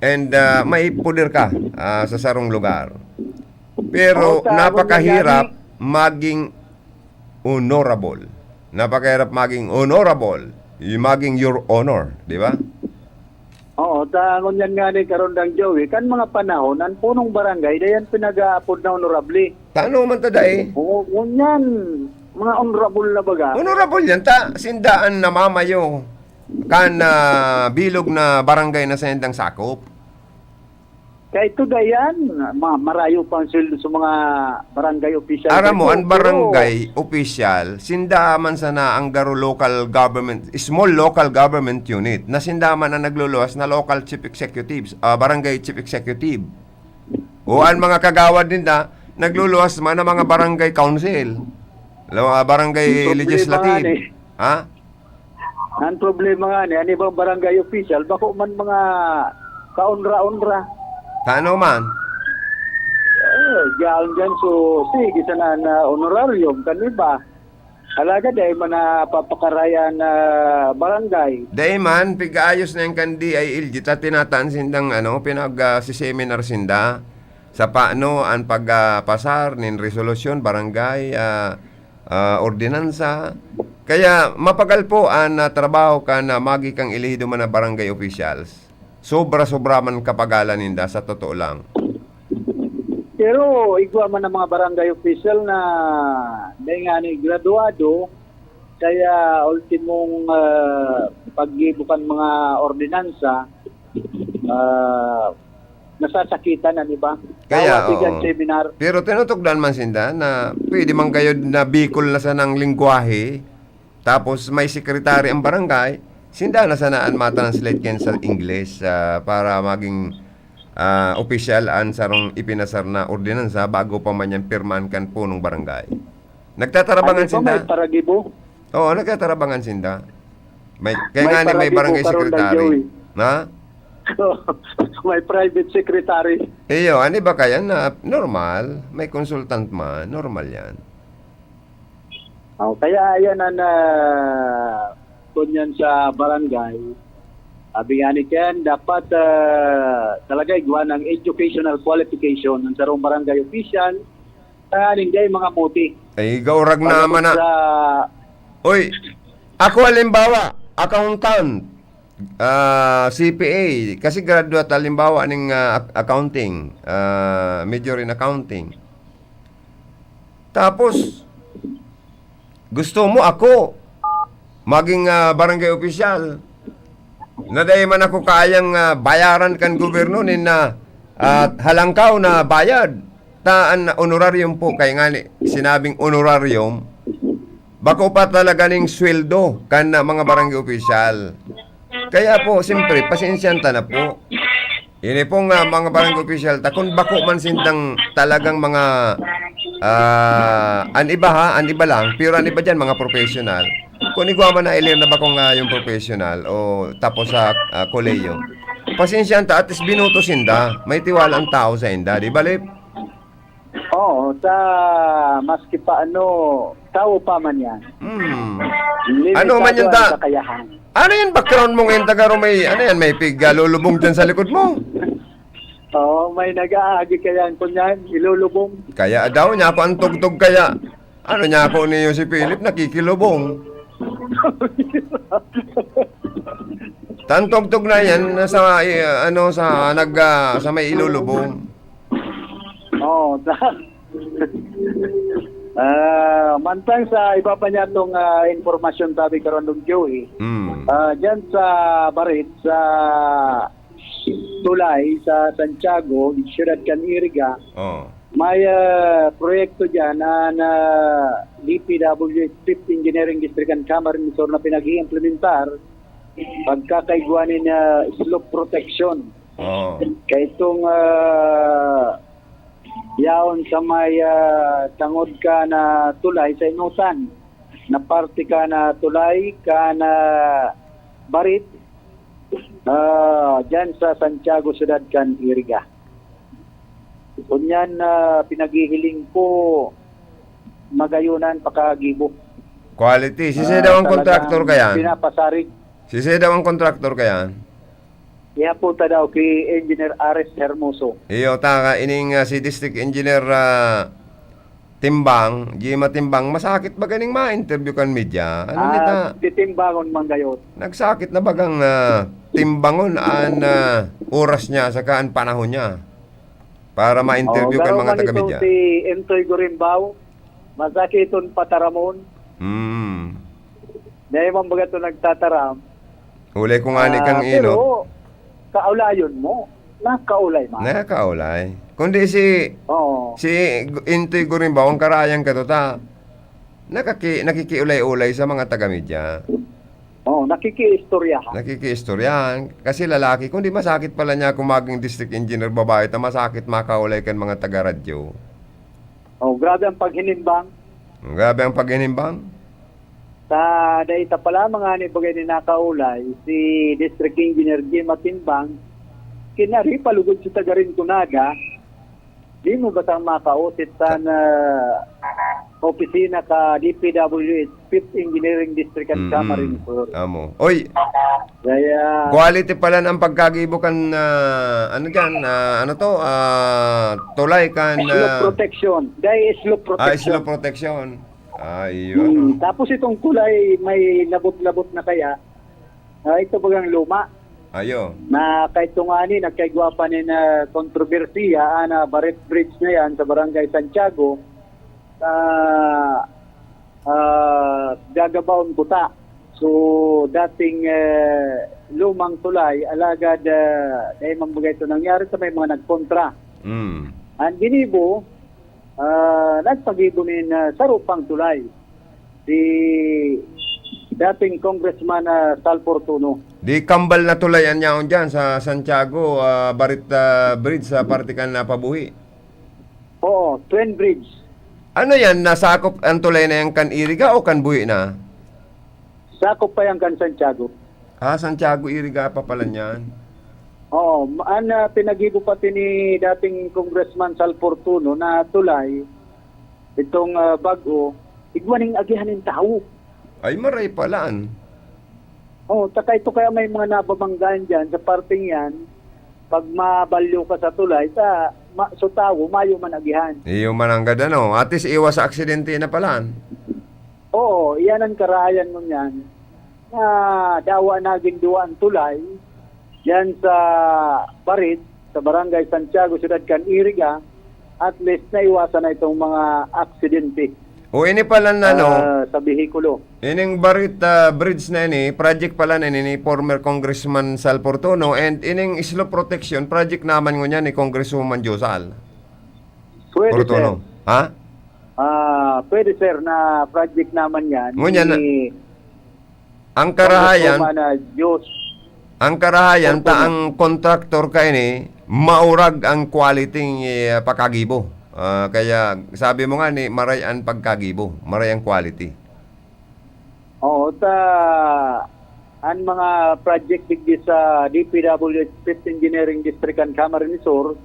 and, ah, may puder ka, ah, sa sarong lugar. Pero Oo, sa napakahirap maging honorable. Napakahirap maging honorable. Y-, maging your honor, di ba? Oo, ta ngunyan nga ni Karondang Joey, kan mga panahon, an punong barangay, dayan pinag-aapod na honorable. Tano man ta dai? Oo, ngunyan, mga honorable na baga. Honorable yan, ta sindaan namamayo kan, ah, bilog na barangay na sa indang sakop. Kaya ito, dayan, ma-, marayo pa ang sweldo sa mga barangay official. Aram mo, ang barangay official, sinda man sana ang garo local government, small local government unit, na sinda man ang nagluluwas na local chief executives, ah, barangay chief executive. O ang mga kagawad ninda, nagluluwas man ng mga barangay council. Alam mo, ah, barangay legislative. Ha? Ang problema nga ni, ang ibang barangay official, bako man mga kaonra-onra. Tano man? Eh, diyan, diyan, so, sige sana na honorarium, kan iba. Halaga, dahil man na papakarayan na barangay. Dai man, pig-aayos na yan kan D I L G, ta tinataan sindang, ano, pinag, ah, si seminar sinda sa paano ang pag, ah, pasar nin resolusyon, barangay, ah, ah, ordinansa. Kaya mapagal po an, ah, trabaho kan, ah, magi kang elehido man na barangay officials. Sobra-sobra man kapagalan ninda, sa totoo lang. Pero igwa man ang mga barangay official na dai ngani graduado, kaya ultimong, ah, paggibo kan mga ordinansa, ah, nasasakitan an iba. Kaya, Tawag yan oo. Seminar. Pero tinutukdan man sinda na pwede man kayo na Bicol na sanang lengwahe, tapos may secretary ang barangay, sinda na sana an ma-translate yan sa Ingles, ah, para maging, ah, opisyal an sarong ipinasar na ordinansa bago pa man yan pirmahan kan punong barangay. Nagtatarabangan Ano pa, sinda? May paragibo? Oo, nagtatarabangan sinda. May, kaya May nga ni may paragibo barangay karon na secretary. Joey. Ha? May private secretary. Iyo, ano ba kaya na normal? May consultant man, normal yan. Oh, kaya yan ang, ah, kunyan sa barangay. Sabi nga ni Ken, dapat, ah, talaga igwa ng educational qualification ng sarong barangay official. Tanganing dai mga puti. Ay, gaurag Pag naman na. Sa Oy, ako halimbawa, accountant, ah, C P A, kasi graduate halimbawa ning, ah, ac-, accounting, ah, major in accounting. Tapos, gusto mo ako maging, ah, barangay opisyal? Na dai man ako kayang, ah, bayaran kan gobyerno nin, ah, ah, halangkaw na bayad. Ta an honorarium po, kay ngani sinabing honorarium, bako pa talaga ning sweldo kan, ah, mga barangay opisyal. Kaya po, siyempre, pasensyahan ta na po. Ini pong, ah, mga barangay opisyal ta, kung bako man sindang talagang mga, ah, an iba ha, an iba lang, pero an iba diyan, mga professional. Kung igwa man na ilir na bakong, ah, yung professional o tapos sa, ah, kolehiyo, pasensyahan ta, at least binuto sinda. May tiwala ang tao sa inda, di ba, Lip? Oo, sa maski pa ano, tao pa man yan. Hmm. Limitado Ano man yan ang ta-, kakayahan. Ano yan background mo ngayon, taga Romay? Ano yan, may pig, ah, lulubong dyan sa likod mo? Oo, may nag-aagi kaya kunyan, ilulubong. Kaya daw niya ako ang tugtog kaya. Ano niya ako niyo si Philip, nakikilubong. Tan tugtog na yan, nasa, eh, ano, sa, nag, ah, sa may ilulubong. Oo, sa, ah, mantang sa iba pa niya tong, ah, impormasyon, sabi ko ron, Dong Joey. Mm. Ah, dyan sa Barit, sa tulay sa Santiago, siyudad kan Iriga, Oo. may, ah, proyekto diyan na, na D P W H, Fifth Engineering District and Camarines Sur na pinag-iimplementar pagkakaigwa nin, ah, slope protection. Oo. Kaya itong, ah, yaon sa may, ah, tangod ka na tulay sa Inutan, na parte ka na tulay ka na Barit, ah, dyan sa Santiago, siyudad kan Iriga. Kunyan, ah, pinaghihiling ko, magayonan pakagibo. Quality. Sisay Ah, daw ang talagang kontraktor kayan? pinapasarig. Sisay daw ang kontraktor kayan? Ihapo ta daw ki Engineer Ares Hermoso. Iyo, taka ining, ah, si District Engineer, ah, Timbang, Gima Timbang, masakit ba ganing ma-interview kan media? Ano Ah, nita? Titimbangon man gayon. Nagsakit na bagang, ah, timbangon an, ah, oras niya saka an panahon niya para Oo, ma-interview kan garo mga man taga itong media. si Entoy Gurimbao, masakiton pataramon. Hmm. Dahil man baga ito nagtataram. Huli ko nga ni Ah, kang pero inot. kaulayon mo. Nakaulay man. Nakaulay. Kundi si, Oo. si Gu-, Intoy Gurimbao, ang karayan ka to, ta, nakaki-, nakikiulay-ulay sa mga taga-media. Oo, nakikiistoryahan. Nakikiistoryahan. Kasi lalaki, kundi masakit pala niya kung maging district engineer babae, ta masakit makaulay kan mga taga-radyo. Oh, grabe ang paghinimbang. Grabe ang paghinimbang. Sa dai ta pa lamang ani bagay ni nakaulay, si District Engineer Jim Matimbang, kinari palugod sa taga Rinconada, di mo ba sang makausit sa na opisina ka D P W H, Fifth Engineering District and Mm-mm. Camarines Sur? Amo. Oy, Kaya quality pala ng pagkagibo kan, ah, ano dyan, ah, ano to, ah, tulay kan, slope ah, protection. Dahil slope ah, protection. slope protection. Ah, iyo, Hmm, ano? Tapos itong tulay, may labot-labot na kaya. Ah, ito bagang luma. Ayo. Na kahit kung ani, nagkaigwa pa ni na kontrobersiya, ah, na Barrett Bridge na yan sa Barangay Santiago, sa, ah, Gagabaon, Kuta. So, dating, eh, lumang tulay, alagad, ah, dahil man baga ito nangyari sa may mga nagkontra. Mm. Ang ginibo, ah, nagpagibo nin, ah, saro pang tulay. Si dating Congressman, ah, Sal Fortuno. Di kambal na tulay an yaon dyan sa Santiago, ah, Barita Bridge sa parte kan Napabuhi. Oo, Twin Bridge. Ano yan? Nasakop ang tulay na yan kan Iriga o kan Buhi na? Sakop pa yan kan Santiago. Ah, Santiago, Iriga pa pala niyan. Oo, ma-, an, ah, pinagibo pati ni dating Congressman Sal Fortuno na tulay, itong, ah, bago, igwa ning agihan nin tawo. Ay, maray pala, an. Oo, taka ito kaya may mga nababanggaan dyan sa parteng yan. Pag mabalyo ka sa tulay, sa, ma-, sa tawo, mayo man agihan. Iyo man ang gada, no? At least, iwas sa aksidente na pala, an. Oo, iyan ang karahayan mo niyan. Na dawa naging duwa ang tulay, yan sa Barit, sa Barangay Santiago, Siyudad kan Iriga, at least naiwasan na itong mga aksidente, O, ini pala na, no? ah, sa behikulo. Ining Barit, ah, Bridge na ini, project pala na ini ni former Congressman Sal Fortuno, and ining slope protection, project naman ngunyan ni Congresswoman Josal Pwede, Fortuno. sir. Ha? Ah, pwede, sir, na project naman yan Ngunyan na, ni ang karahayan, Congresswoman, ah, Diyos. Ang karahayan, ta Fortuno. ang kontraktor kaini, maurag ang quality, eh, pagkagibo. Ah, kaya sabi mo nga ni, maray ang pagkagibo, maray ang quality. Oo, ta, ang mga project digdi sa D P W H Fifth Engineering District kan Camarines Sur,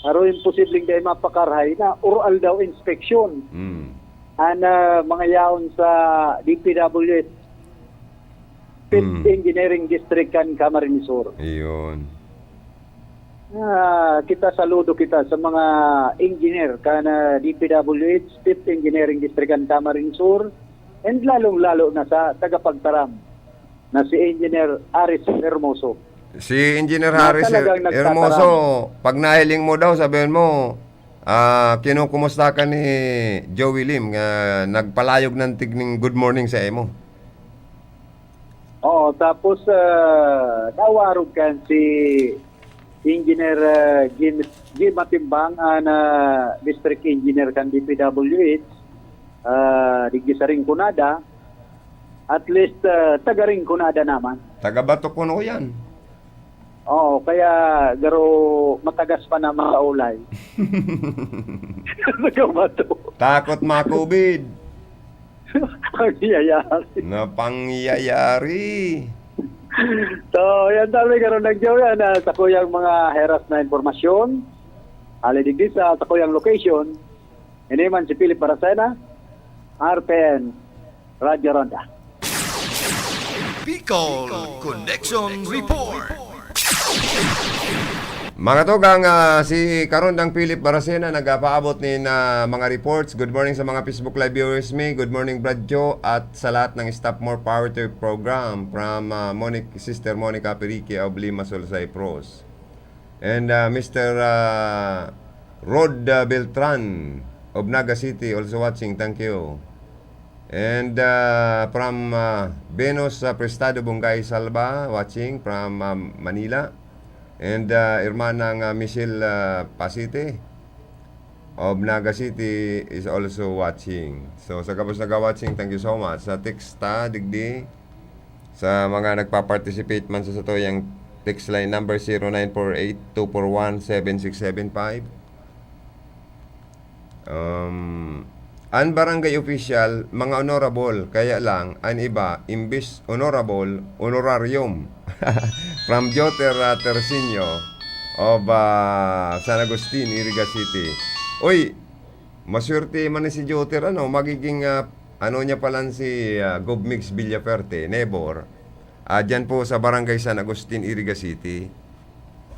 aro imposibleng dai mapakarahay na oral daw inspeksyon. Hmm. An, ah, mga yaon sa D P W H Fifth Hmm. Engineering District kan Camarines Sur. Iyon. Ah, kita, saludo kita sa mga engineer kan, ah, D P W H, Fifth Engineering District kan Camarines Sur, and lalong-lalo na sa tagapagtaram na si Engineer Aris Hermoso. Si Engineer Na Harris talagang Her-, nagtataram. Hermoso, pag nahiling mo daw, sabihin mo, ah, kinukumusta ka ni Joey Lim, nga nagpalayog ng tigning good morning sa imo. Oo, tapos, ah, nawarog kan si Engineer, ah, Jim, Jim Matimbang, an, ah, District Engineer kan D P W H, ah, digdi sa Rinconada. At least, ah, taga Rinconada naman. Taga Bato kuno yan. Oo, kaya garo matagas pa naman sa ulay. Taga Bato. Takot ma-COVID. Ang nangyayari. Na pangyayari. So, yan sabi, garo nagjaw yan, ah, sa kuyang mga heras na impormasyon. Ali digdi sa, sa kuyang location. Ini man si Philip Baracena, R P N, Radyo Ronda. Bicol Connection Report. Mga tugang, ah, si Karondang Philip Baracena nagpapaabot nin, ah, mga reports. Good morning sa mga Facebook Live viewers mi. Good morning, Brad Joe, at sa lahat ng staff. More power to your program. From, ah, Monic-, Sister Monica Perique of Limassol, Cyprus. And, ah, Mister, ah, Rod, ah, Beltran of Naga City also watching. Thank you. And, ah, from, ah, Venus, ah, Prestado Bungay Salva watching from, ah, Manila. And, ah, Hermanang, ah, Michelle, ah, Pasite of Naga City is also watching. So, sa gabos naga-watching, thank you so much. Sa text ta, digdi, sa mga nagpa-participate man sa satuyang text line number, zero nine four eight two four one seven six seven five. Um, an barangay official, mga honorable, kaya lang, an iba, imbis honorable, honorarium. From Joter, uh, Tercinio of, uh, San Agustin, Iriga City. Uy, maswerte man ni si Joter, ano, magiging, uh, ano niya palan si, uh, Gov Migs Villaferte, neighbor. Ah, diyan po sa Barangay San Agustin, Iriga City.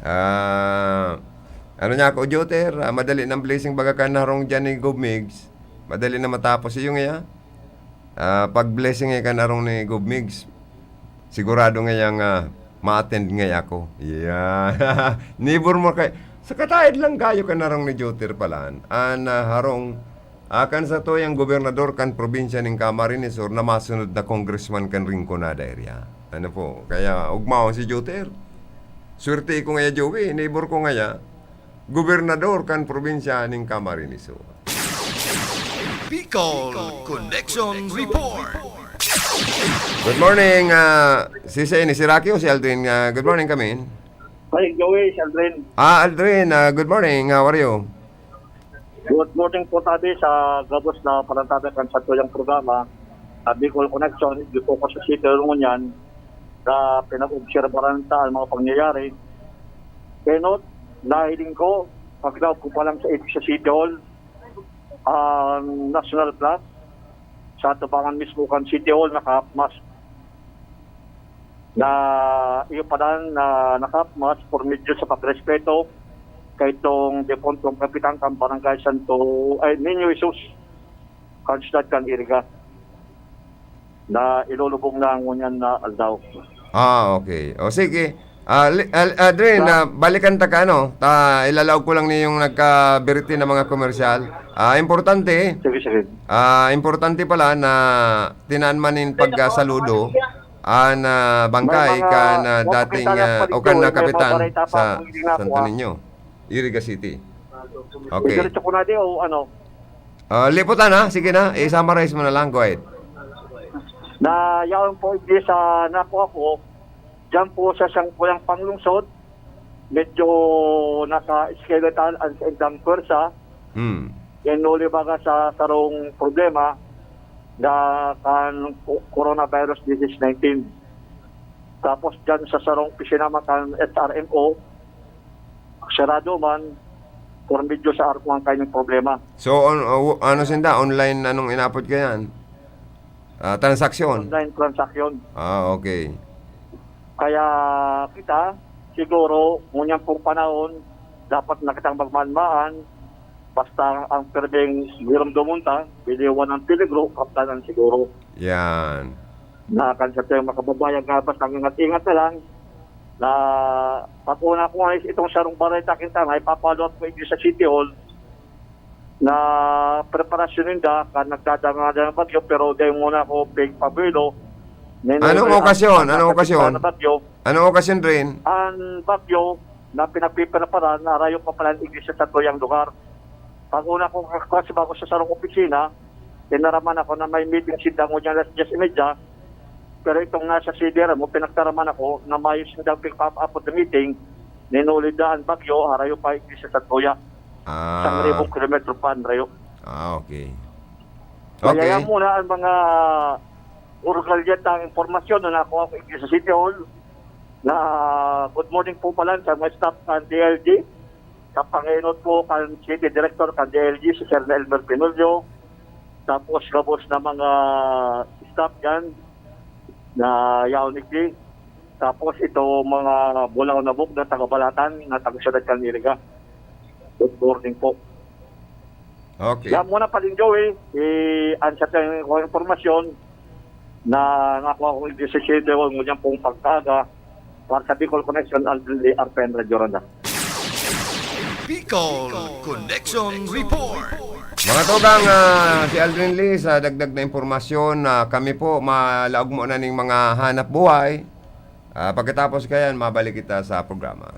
Ah, ano niya ako, Joter? Ah, madali ng blessing baga kan harong diyan ni Gov Migs. Madali na matapos. Iyo ngaya. Ah, pag blessing eh kan harong ni Gov Migs, sigurado ngaya nga ma-attend ngaya ako. Yeah. Neighbor mo kay, sa kataed lang kayo kan harong ni Joter palan. An, ah, harong Akan satuyang gobernador kan probinsya nin Camarines Sur na masunod na congressman kan Rinconada area. Ano po? Kaya ugmaon si Joter. Swerte ko ngaya, Joey, neighbor ko ngaya, gobernador kan probinsya nin Camarines Sur. Bicol Connection Report. Good morning, ah, si, si, si Rocky o si Aldrin? Ah, good morning, Kamin. Hi, Joey, si Aldrin. Ah, Aldrin, ah, good morning. How are you? Good morning po tabi sa gabos na palantabi kan satuyang programa, ah, Bicol Connection, di po ko sa City Hall ngunyan, sa pinag-obserbaran ta ang mga pangyayari. Kaya no, nahiling ko, pagdaog ko pa lang sa, sa City Hall, ang National Flag, sa tubangan mismo kan City Hall, naka-half mast. Na iyo pa dan na naka-half mast por medyo sa pagrespeto kay itong defuntong kapitan kan Barangay Santo, ay, Niño Jesus, kan siyudad kan Iriga, na ilulubong na ngunyan na aldaw. Ah, okay. O, sige. Ah, li-, ah, Adrian, Sa ah, balikan ta ka, ano? Ta, ilalaog ko lang niyong nagkabiriti na mga komersyal. Ah, importante, Sige, sige. ah, importante pala na tinaan man nin pagkasaludo an, ah, bangkay May mga kan, ah, mapakita dating, lang ah, pa o dito, kan, eh, ah, may mga kapitan bareta pa sa kung hindi na Santo ako, ah. Niño, Iriga City. Okay. Diretso ko na di o ano? Ah, liputan, ha? Sige na, i-summarize mo na lang. Go ahead. Na yaon po, hindi sa nako ako, diyan po sa siyang kuyang panglungsod, medyo naka-skeletal ang saindang pwersa. Hmm. Yan huli baga sa sarong problema na kan co-, coronavirus disease nineteen. Tapos diyan sa sarong opisina man kan H R M O, sarado man, por medyo sa arko ang kaining problema. So, on-, o-, ano sinda? Online, anong inapod ka yan? Ah, transaksyon? Online transaction. Ah, okay. Kaya kita, Siguro, ngunyan pong panahon, dapat na kitang magmaan-maan. Basta ang pirmeng giromdomon ta, biliwan ang peligro, kaptanan siguro. Yan. Na kan sa tayong makababayan, nga basta ang ingat-ingat na lang. Na pag-una ko nga is itong sarong bareta kita nga ipapalot ko sa City Hall na preparasyon ninda kan nagdadangala ng bagyo, pero dahil muna ako pig pabuelo. Anong okasyon? Anong okasyon? Bagyo. Anong okasyon, Drin? Ang bagyo na pinagpiprepara na rayo pa pala ang iglesia sa tuyang lugar. Pag-una ko kasi bago sa sarong opisina, tinaraman ako na may meeting sinda ngunyan alas diyes y media. Pero itong nasa C D R mo, pinagtaraman ako na mayo sindang pig-pop up the meeting, ninulid na ang bagyo, harayo pa iglesia sa tuya. Ah. Isang libong kilometro pa ang rayo. Ah, okay. Kaya Okay. yan muna ang mga urugalyat na impormasyon na nakuha ko sa City Hall. Na, good morning po pala sa mga staff ng D L G. Sa pangenot po kan City Director kan D L G, si Sir Elmer Pinulio. Tapos gabos na mga staff dyan na yaon igdi. Tapos ito mga bulaw na buk na taga Balatan, na taga Syudad kan Iriga. Good morning po. Okay. Yan muna pa din, Joey. I-answer ko yung impormasyon na nakuha ko yung disisyon ko ngunyan pong pagkaga. Para sa Bicol Connection, Aldrin Lee, R P N Radio Ronda. Bicol Connection Report. Mga tugang, ah, si Aldrin Lee, sa dagdag na impormasyon na kami po, malaog mo na ning mga hanap buhay. Ah, pagkatapos kayan, mabalik kita sa programa.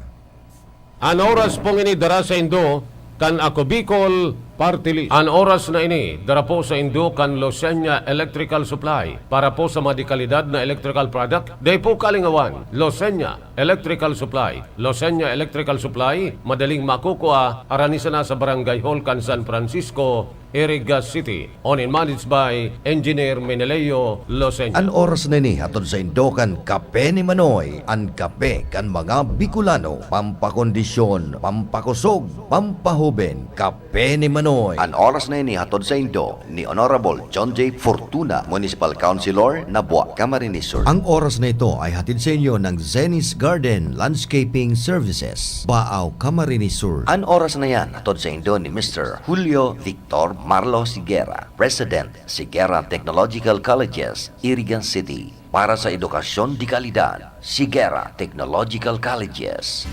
An oras pong ini dara saindo kan Ako Bicol Party List. An oras na ini dara po saindo kan Losenya Electrical Supply. Para po sa mga dekalidad na electrical product, dai po kalingawan. Losenya Electrical Supply. Losenya Electrical Supply, madaling makukua, arani sana sa Barangay Hall kan San Francisco, Iriga City. Owned and managed by Engineer Meneleo Losenya. An oras na ini hatod saindo kan Kape ni Manoy, an kape kan mga Bicolano, pampakondisyon, pampakusog, pampahoben. Kape ni Manoy. An oras na ini hatod saindo ni Honorable John J Fortuna, Municipal Councilor, Nabua, Camarines Sur. Ang oras na ito ay hatid sa inyo ng Zenny's Garden Landscaping Services, Baao, Camarines Sur. An oras na yan hatod saindo ni Mister Julio Victor Marlo Siguera, President, Siguera Technological Colleges, Iriga City. Para sa edukasyon de kalidad, Siguera Technological Colleges.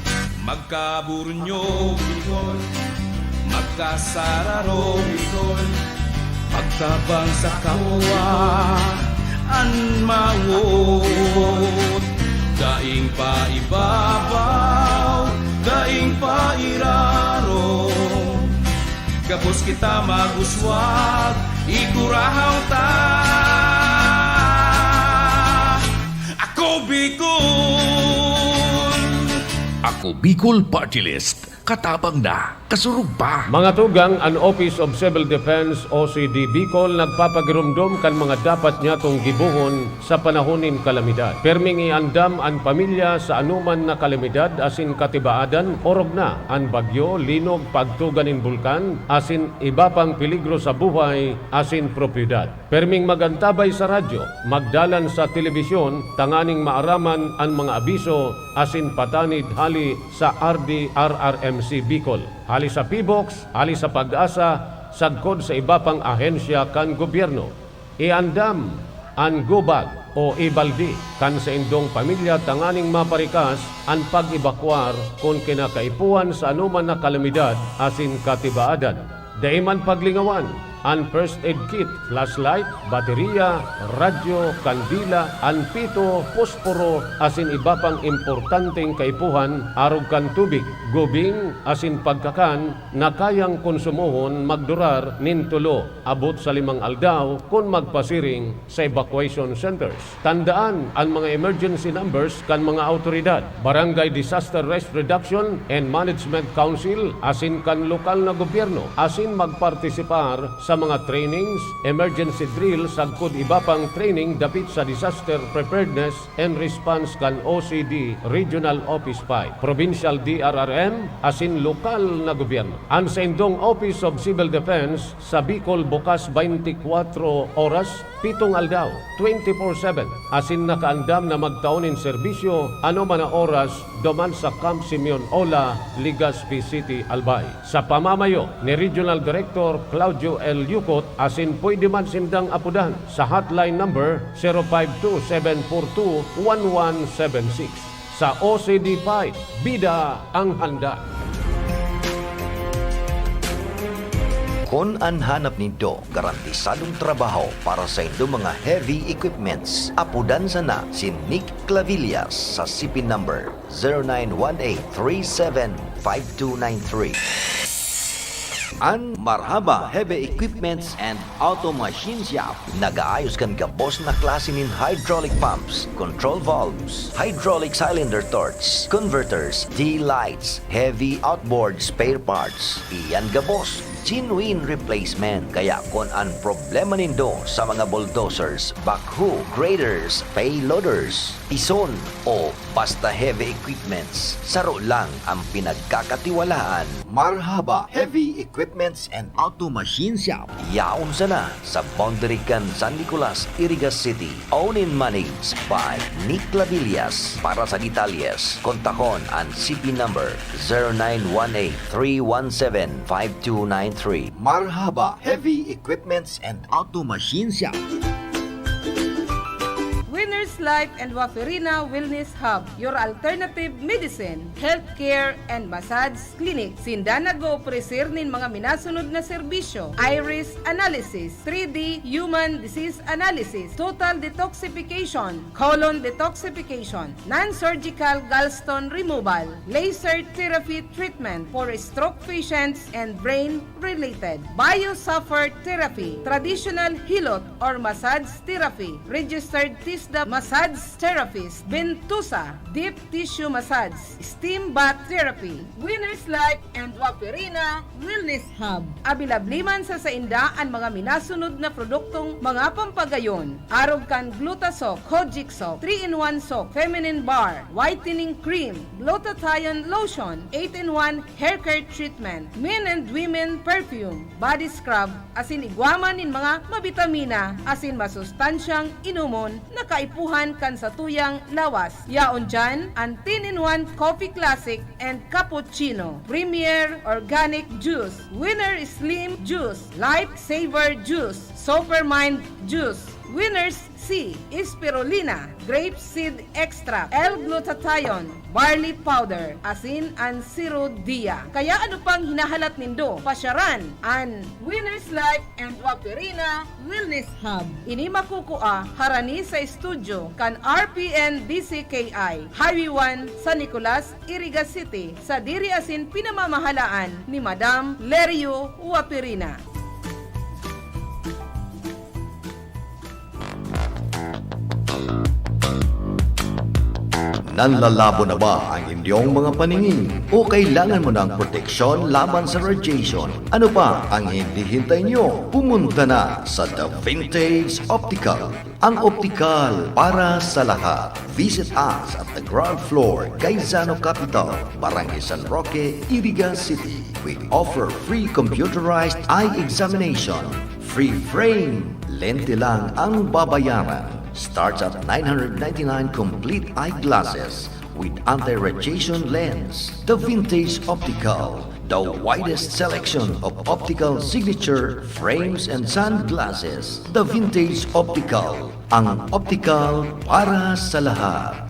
Magkaburunyo, Bicol, magkasararo, Bicol, magtabang sa kapwa, an mawot, daing paibabaw, daing pairarom. Gabos kita mag-uswag, igurahaw ta. Ako Bicol! Ako Bicol Party List. Katabang na, kasurog pa. Mga tugang, an Office of Civil Defense o C D Bicol nagpapagiromdom kan mga dapat nyatong gibohon sa panahon nin kalamidad. Perming iandam an pamilya sa anoman na kalamidad asin katibaadan, orog na an bagyo, linog, pagtuga nin bulkan, asin iba pang peligro sa buhay asin propiedad. Perming magantabay sa radyo, magdalan sa telebisyon tanganing maaraman an mga abiso asin patanid hali sa R D R R M C Bicol, hali sa PHIVOLCS, hali sa PAGASA, sagkod sa iba pang ahensya kan gobyerno. Iandam an go bag o e-balde kan saindong pamilya tanganing maparikas an pag-ebakuar kun kinakaipuhan sa anoman na kalamidad asin katibaadan. Dai man paglingawan an first aid kit, flashlight, bateriya, radyo, kandila, an pito, posporo, asin iba pang importanteng kaipuhan arog kan tubig, gubing, asin pagkakan na kayang konsumohon magdurar nin tulo abot sa limang aldaw kun magpasiring sa evacuation centers. Tandaan an mga emergency numbers kan mga awtoridad, Barangay Disaster Risk Reduction and Management Council asin kan lokal na gobyerno, asin magpartisipar sa mga trainings, emergency drill sagkod iba pang training dapit sa disaster preparedness and response kan O C D Regional Office five, Provincial D R R M, asin lokal na gobyerno. An saindong Office of Civil Defense sa Bicol bukas twenty-four oras, pitong aldaw, twenty-four seven, asin nakaandam na magtao nin serbisyo anoman na oras duman sa Camp Simeon Ola, Legazpi City, Albay. Sa pamamayo ni Regional Director Claudio L. Yucot, asin pwede man sindang apodan sa hotline number zero five two seven four two one one seven six. Sa O C D five, bida ang handa. Kun an hanap nindo garantisadong trabaho para sa indo mga heavy equipments, apodan sana si Nick Clavillas sa C P number zero nine one eight three seven five two nine three. An Marhaba Heavy Equipments and Auto Machine Shop nag-aayos kan gabos na klase nin hydraulic pumps, control valves, hydraulic cylinder torch, converters, D-lights, heavy outboard spare parts. Iyan gabos, genuine replacement. Kaya kun an problema nindo sa mga bulldozers, backhoe, graders, payloaders, pison, o basta heavy equipments, saro lang ang pinagkakatiwalaan. Marhaba Heavy Equipments and Auto Machine Shop. Yaon sana sa boundary kan San Nicolas, Iriga City. Owned and managed by Nick Clavillas. Para sa detalyes, kontakon an C P number zero nine one eight three one seven five two nine three. Marhaba Heavy Equipments and Auto Machine Shop. Winners Life and Waferina Wellness Hub, your alternative medicine, healthcare, and massage clinic. Sinda nag-oofreser nin mga minasunod na serbisyo: iris analysis, three D human disease analysis, total detoxification, colon detoxification, non-surgical gallstone removal, laser therapy treatment for stroke patients and brain-related, biosapher therapy, traditional hilot or massage therapy, registered TISDA massage therapist, ventosa, deep tissue massage, steam bath therapy. Winners Life and Waferina Wellness Hub. Abilabli man sa sainda an mga minasunod na produktong mga pampagayon: arog kan Glutasoc, Kojic Soap, three-in-one Soap, Feminine Bar, Whitening Cream, Glutathione Lotion, eight-in-one Hair Care Treatment, Men and Women Perfume, Body Scrub, asin igwa man nin mga mabitamina asin masustansyang inomon na kaipuhan kan satuyang lawas. Yaon diyan an ten-in-one Coffee Classic and Cappuccino, Premier Organic Juice, Winner Slim Juice, Life Saver Juice, Supermind Juice, Winner's C, Spirulina, Grape Seed Extract, L-Glutathione, Barley Powder, asin an Siro Dia. Kaya ano pang hinahalat nindo? Pasyaran an Winner's Life and Waperina Wellness Hub. Ini makukua harani sa estudyo kan R P N D C K I, Highway one, San Nicolas, Iriga City, sadiri asin pinamamahalaan ni Madam Lerio Waperina. Nanlalabo na ba ang inyong mga paningin? O kailangan mo ng proteksyon laban sa radiation? Ano pa ang hinihintay nyo? Pumunta na sa The Vintage Optical, ang optikal para sa lahat. Visit us at the ground floor, Gaisano Capital, Barangay San Roque, Iriga City. We offer free computerized eye examination. Free frame, lente lang ang babayaran. Starts at nine hundred ninety-nine complete eyeglasses with anti-radiation lens. The Vintage Optical, the widest selection of optical signature frames and sunglasses. The Vintage Optical, ang optical para sa lahat.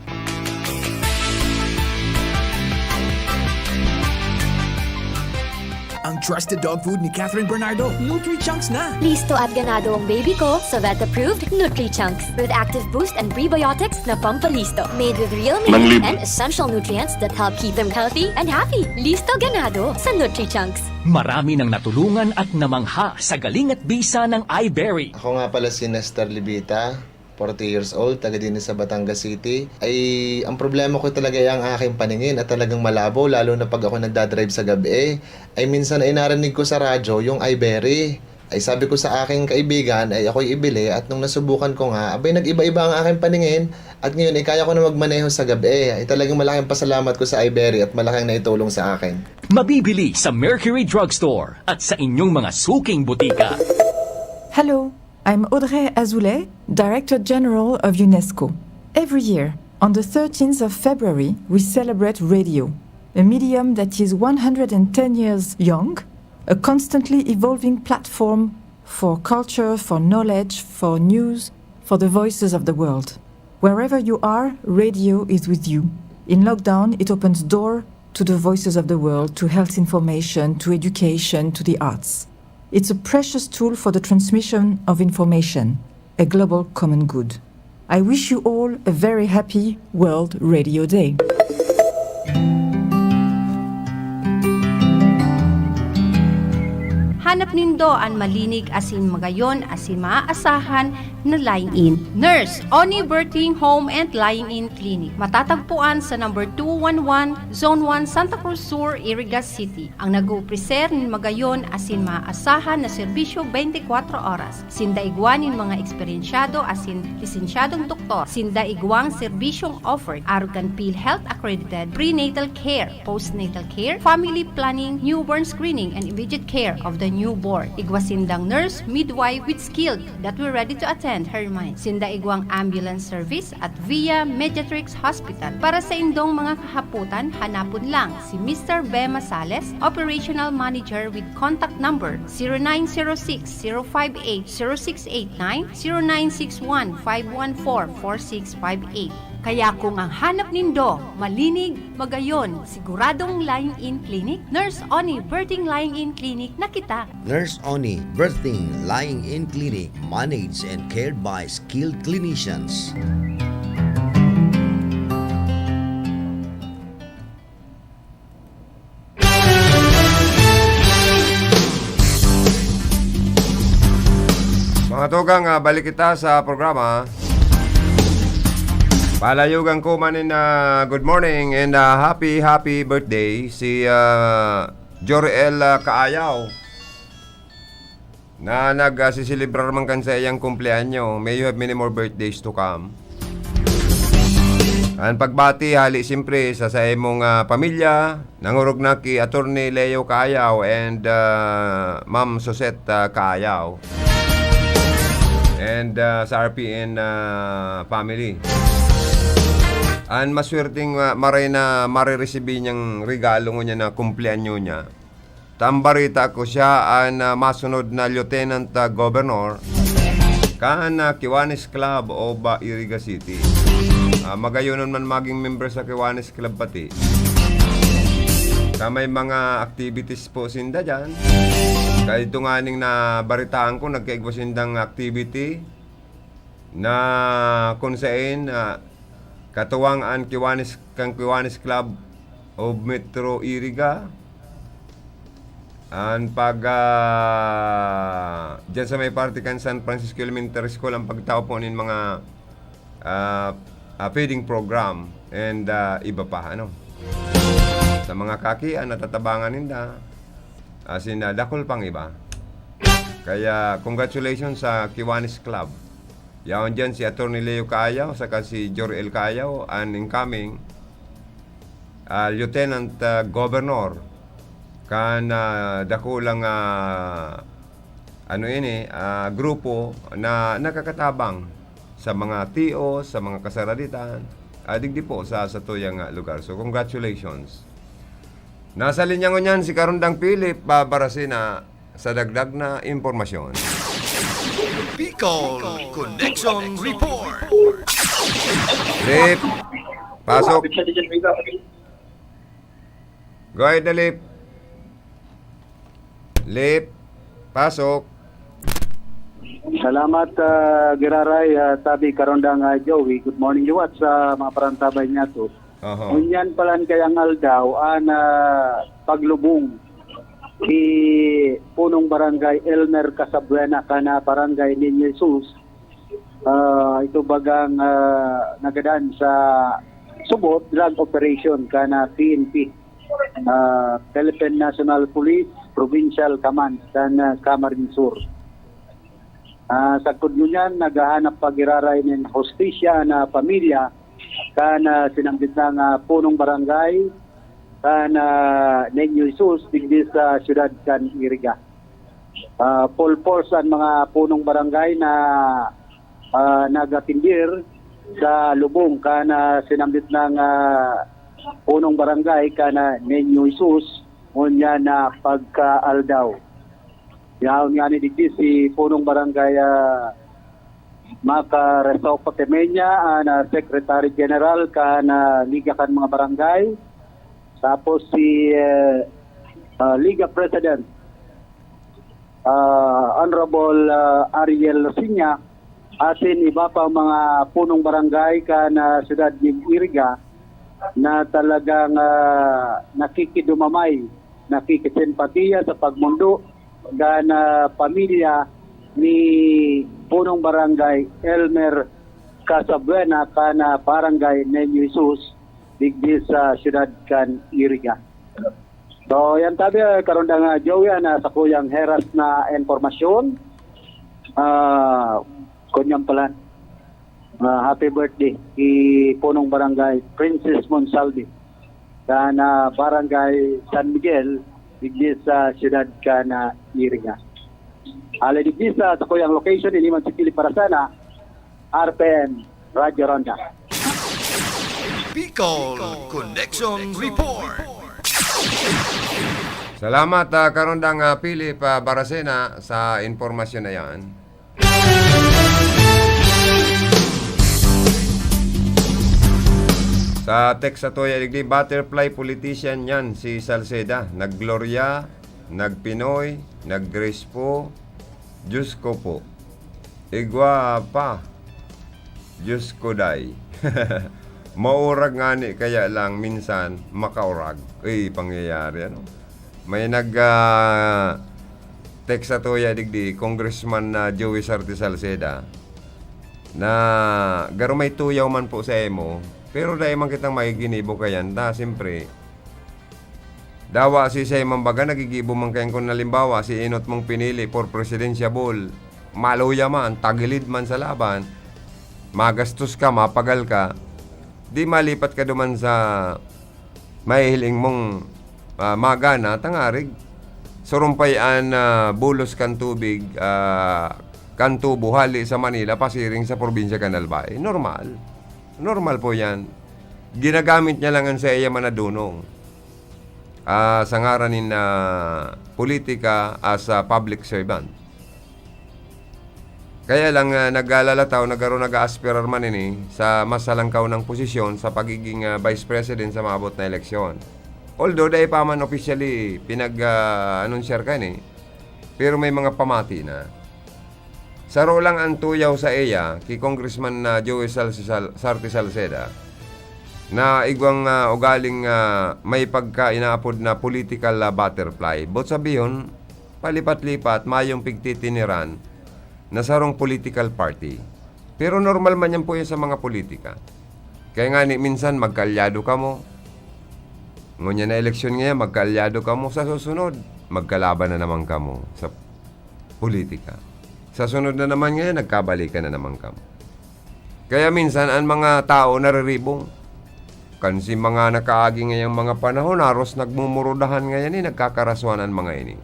Ang trusted dog food ni Catherine Bernardo, Nutri-Chunks na! Listo at ganado ang baby ko sa vet-approved Nutri-Chunks with active boost and prebiotics na pampalisto. Made with real meat Manlib- and essential nutrients that help keep them healthy and happy. Listo, ganado sa Nutri-Chunks. Marami nang natulungan at namangha sa galing at bisa ng iBerry. Ako nga pala si Nestor Libita, forty years old, taga din sa Batangas City. Ay, ang problema ko talaga ay ang aking paningin at talagang malabo, lalo na pag ako nagdadrive sa gabi. Ay, minsan ay narinig ko sa radyo yung iBerry. Ay sabi ko sa aking kaibigan ay ako'y ibili at nung nasubukan ko nga, abay nag-iba-iba ang aking paningin at ngayon ay kaya ko na magmaneho sa gabi. Ay talagang malaking pasalamat ko sa iBerry at malaking naitulong sa akin. Mabibili sa Mercury Drugstore at sa inyong mga suking butika. Hello, I'm Audrey Azoulay, Director General of UNESCO. Every year, on the thirteenth of February, we celebrate radio, a medium that is one hundred ten years young, a constantly evolving platform for culture, for knowledge, for news, for the voices of the world. Wherever you are, radio is with you. In lockdown, it opens door to the voices of the world, to health information, to education, to the arts. It's a precious tool for the transmission of information, a global common good. I wish you all a very happy World Radio Day. Hanap nindo an malinig asin magayon asin maaasahan na lying-in. Nurse Oni Birthing Home and Lying-in Clinic. Matatagpuan sa number two one one, Zone one, Santa Cruz Sur, Iriga City. Ang nag-uopreser nin magayon asin maaasahan na serbisyo twenty-four oras. Sinda igwa nin mga eksperyensyado asin lisensyadong doktor. Sinda igwang serbisyong offered, arog kan PhilHealth accredited prenatal care, postnatal care, family planning, newborn screening, and immediate care of the newborn. Igwa sindang nurse, midwife with skilled that were ready to attend her mind. Sinda igwang ambulance service at Via Mediatrix Hospital. Para sa indong mga kahapotan, hanapon lang si Mister Bema Sales, Operational Manager with contact number zero nine zero six zero five eight zero six eight nine, zero nine six one five one four four six five eight. Kaya kung ang hanap nindo, malinig, magayon, siguradong lying-in clinic, Nurse Oni Birthing Lying-in Clinic na kita. Nurse Oni Birthing Lying-in Clinic, managed and cared by skilled clinicians. Mga tugang, ah, balik kita sa programa. Palayogan ko man in, ah, good morning and, ah, happy, happy birthday si, ah, Joriel, ah, Kaayaw. Na nag, ah, siselebrar man kan saiyang kumpleanyo. May you have many more birthdays to come. An pagbati hali siyempre sa, sa imong, ah, pamilya, nangurog na ki Attorney Leo Kaayaw and, ah, Ma'am Sosette, ah, Kaayaw. And, ah, sa R P N, ah, family. An maswerteng, ah, maray na mareresibir niyang regalo ngunyan na kumpleanyo niya. Ta an bareta ko siya an, ah, masunod na Lieutenant, ah, Governor kan, ah, Kiwanis Club of, ah, Iriga City. Ah, magayonon man maging member sa Kiwanis Club pati. Ta may mga activities po sinda diyan. Kaya ito nga ning nabaretaan ko, nagkaigwa sindang activity na kun saen, ah, katuwang an Kiwanis, kan Kiwanis Club of Metro Iriga, an pag, ah, diyan sa may parte kan San Francisco Elementary School, ang pagtao po nin mga, ah, ah, feeding program and, ah, iba pa, ano. Sa mga kaki, ah, natatabangan ninda, as in, ah, dakul pang iba. Kaya, congratulations sa Kiwanis Club. Yaon diyan si Attorney Leo Caayaw saka si Joriel Caayaw, an incoming, ah, Lieutenant, ah, Governor kan, ah, dakulang, ah, ano ini, ah, grupo na nakakatabang sa mga tios, sa mga kasaraditan, ah, digdi po sa satuyang, ah, lugar. So, congratulations. Nasa linya ngunyan si Karondang Philip, ah, Barasina. Sa dagdag na impormasyon. Bicol Connection Report. Lip, pasok. Go ahead na, Lip. Lip, pasok. Salamat, ah, Giraray, ah, Tabi, Karondang, ah, Joey. Good morning liwat sa mga parantabay niyato. Oho. Ngunyan palan kayang aldaw, an, ah, paglubong si punong barangay Elmer Casabuena kana barangay Niño Jesus. Ah, ito bagang, ah, nagadan sa subot drug operation kana P N P, ah, Philippine National Police Provincial Command kan, ah, Camarines Sur. Ah, sagkod ngunyan, naghahanap pa giraray nin hustisya na pamilya kan, ah, sinambit na nga punong barangay kan, ah, Niño Jesus digdi sa siyudad kan Iriga. Ah, full force an mga punong barangay na, ah, nagatindir sa lubong kan, ah, sinambit na nga punong barangay kan, ah, Niño Jesus ngunyan na pagkaaldaw. Yaon ngani digdi si punong barangay, ah, Maca Resoco Temeña, an, ah, Secretary General kan, ah, Liga kan mga Barangay. Tapos si, eh, ah, Liga President, ah, Honorable, ah, Ariel Losiña, asin iba pa mga punong barangay kan, ah, siyudad nin Iriga na talagang, ah, nakikidumamay, nakikisimpatiya sa pagmondo kan, ah, pamilya ni punong barangay Elmer Casabuena kan, ah, Barangay Niño Jesus digdi sa siyudad kan Iriga. So, yan tabi, ah, karundang, ah, Joey, ah, na sakuyang heras na impormasyon. Ah, kunyan pala, ah, happy birthday ki punong barangay Princess Monsalve kan, ah, Barangay San Miguel, digdi sa siyudad kan, ah, Iriga. Hali digdi sa sakuyang location, ini man si Philip Parasana, R P N Radyo Ronda. Bicol Connection Report. Salamat, ah, karondang, ah, Philip, ah, Baracena sa impormasyon na yan. Sa text sa tuya digdi, butterfly politician yan si Salceda. Nagglorya, nagpinoy, naggrace po. Diyos ko po. Igwa pa. Diyos ko, day. Maurag ngani, kaya lang minsan makaurag. Uy, pangyayari, ano? May nag, ah, text sa tuya digdi, Congressman na Joey Sarte Salceda, na garo may tuyaw man po sa emo, pero dai man kitang magiginibo kayan, ta, siyempre, dawa si siya man baga nagigibo man kayan kun halimbawa, si Enot mong pinili for presidentiable, maluya man, tagilid man sa laban, magastos ka, mapagal ka, di malipat ka duman sa mahihiling mong, ah, magana, tangarig surumpay an, ah, bulos kan tubig, ah, kan tubo hali sa Manila pasiring sa probinsya kan Albay. Normal. Normal po yan. Ginagamit niya lang an saiya man na dunong, ah, sa ngaran nin, ah, politika as a public servant. Kaya lang, ah, naglalataw na garo nag-aaspirar man ini sa mas halangkaw nang posisyon sa pagiging, ah, Vice President sa maabot na eleksyon. Although dai pa man officially pinag, ah, anunsyar kani, pero may mga pamati na. Saro lang ang tuyaw sa iya ki Congressman na Joey Sal-, Sal-, Sarte Salceda na igwang, ah, ugaling, ah, may pagka-inaapod na political, ah, butterfly. Boot sabihon, palipat-lipat, mayong pigtitiniran na sarong political party. Pero normal man yan po yan sa mga politika. Kaya nga ni minsan magkaalyado kamo. Ngunyan na eleksyon ngayon, magkaalyado kamo. Sa susunod, magkalaban na naman kamo sa politika. Sa sunod na naman ngayon, nagkabalikan na naman kamo. Kaya minsan, ang mga tao nariribong. Kan si mga nakaagi ngayang mga panahon, haros nagmumurudahan ngayon eh, nagkakaraswan ang mga ini.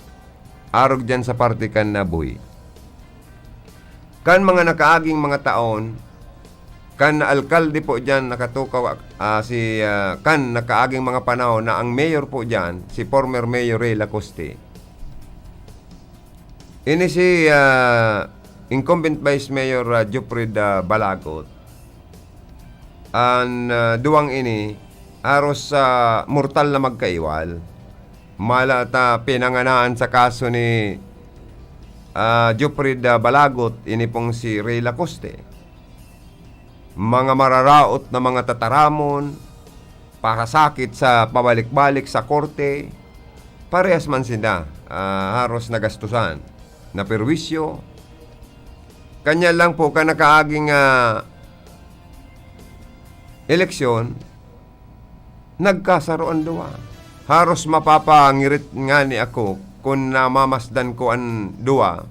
Arog dyan sa parte kan nabuhi. Kan mga nakaaging mga taon, kan alkalde po dyan nakatukaw, ah, si, ah, kan nakaaging mga panahon na ang mayor po dyan, si former Mayor Ray Lacoste. Ini si, ah, incumbent Vice Mayor, ah, Jupred, ah, Balagot. An, ah, duwang ini, aros sa mortal na magkaiwal. Mala ta pinanganaan sa kaso ni, ah, Jupred, ah, Balagot, ini pong si Ray Lacoste. Mga mararaot na mga tataramon, parasakit sa pabalik-balik sa korte, parehas man sinda, ah, haros nagastusan, naperwisyo. Kanya lang po, kan nakaaging, ah, eleksyon, nagkasaro an duwa. Haros mapapangirit ngani ako kun namamasdan ko an duwa.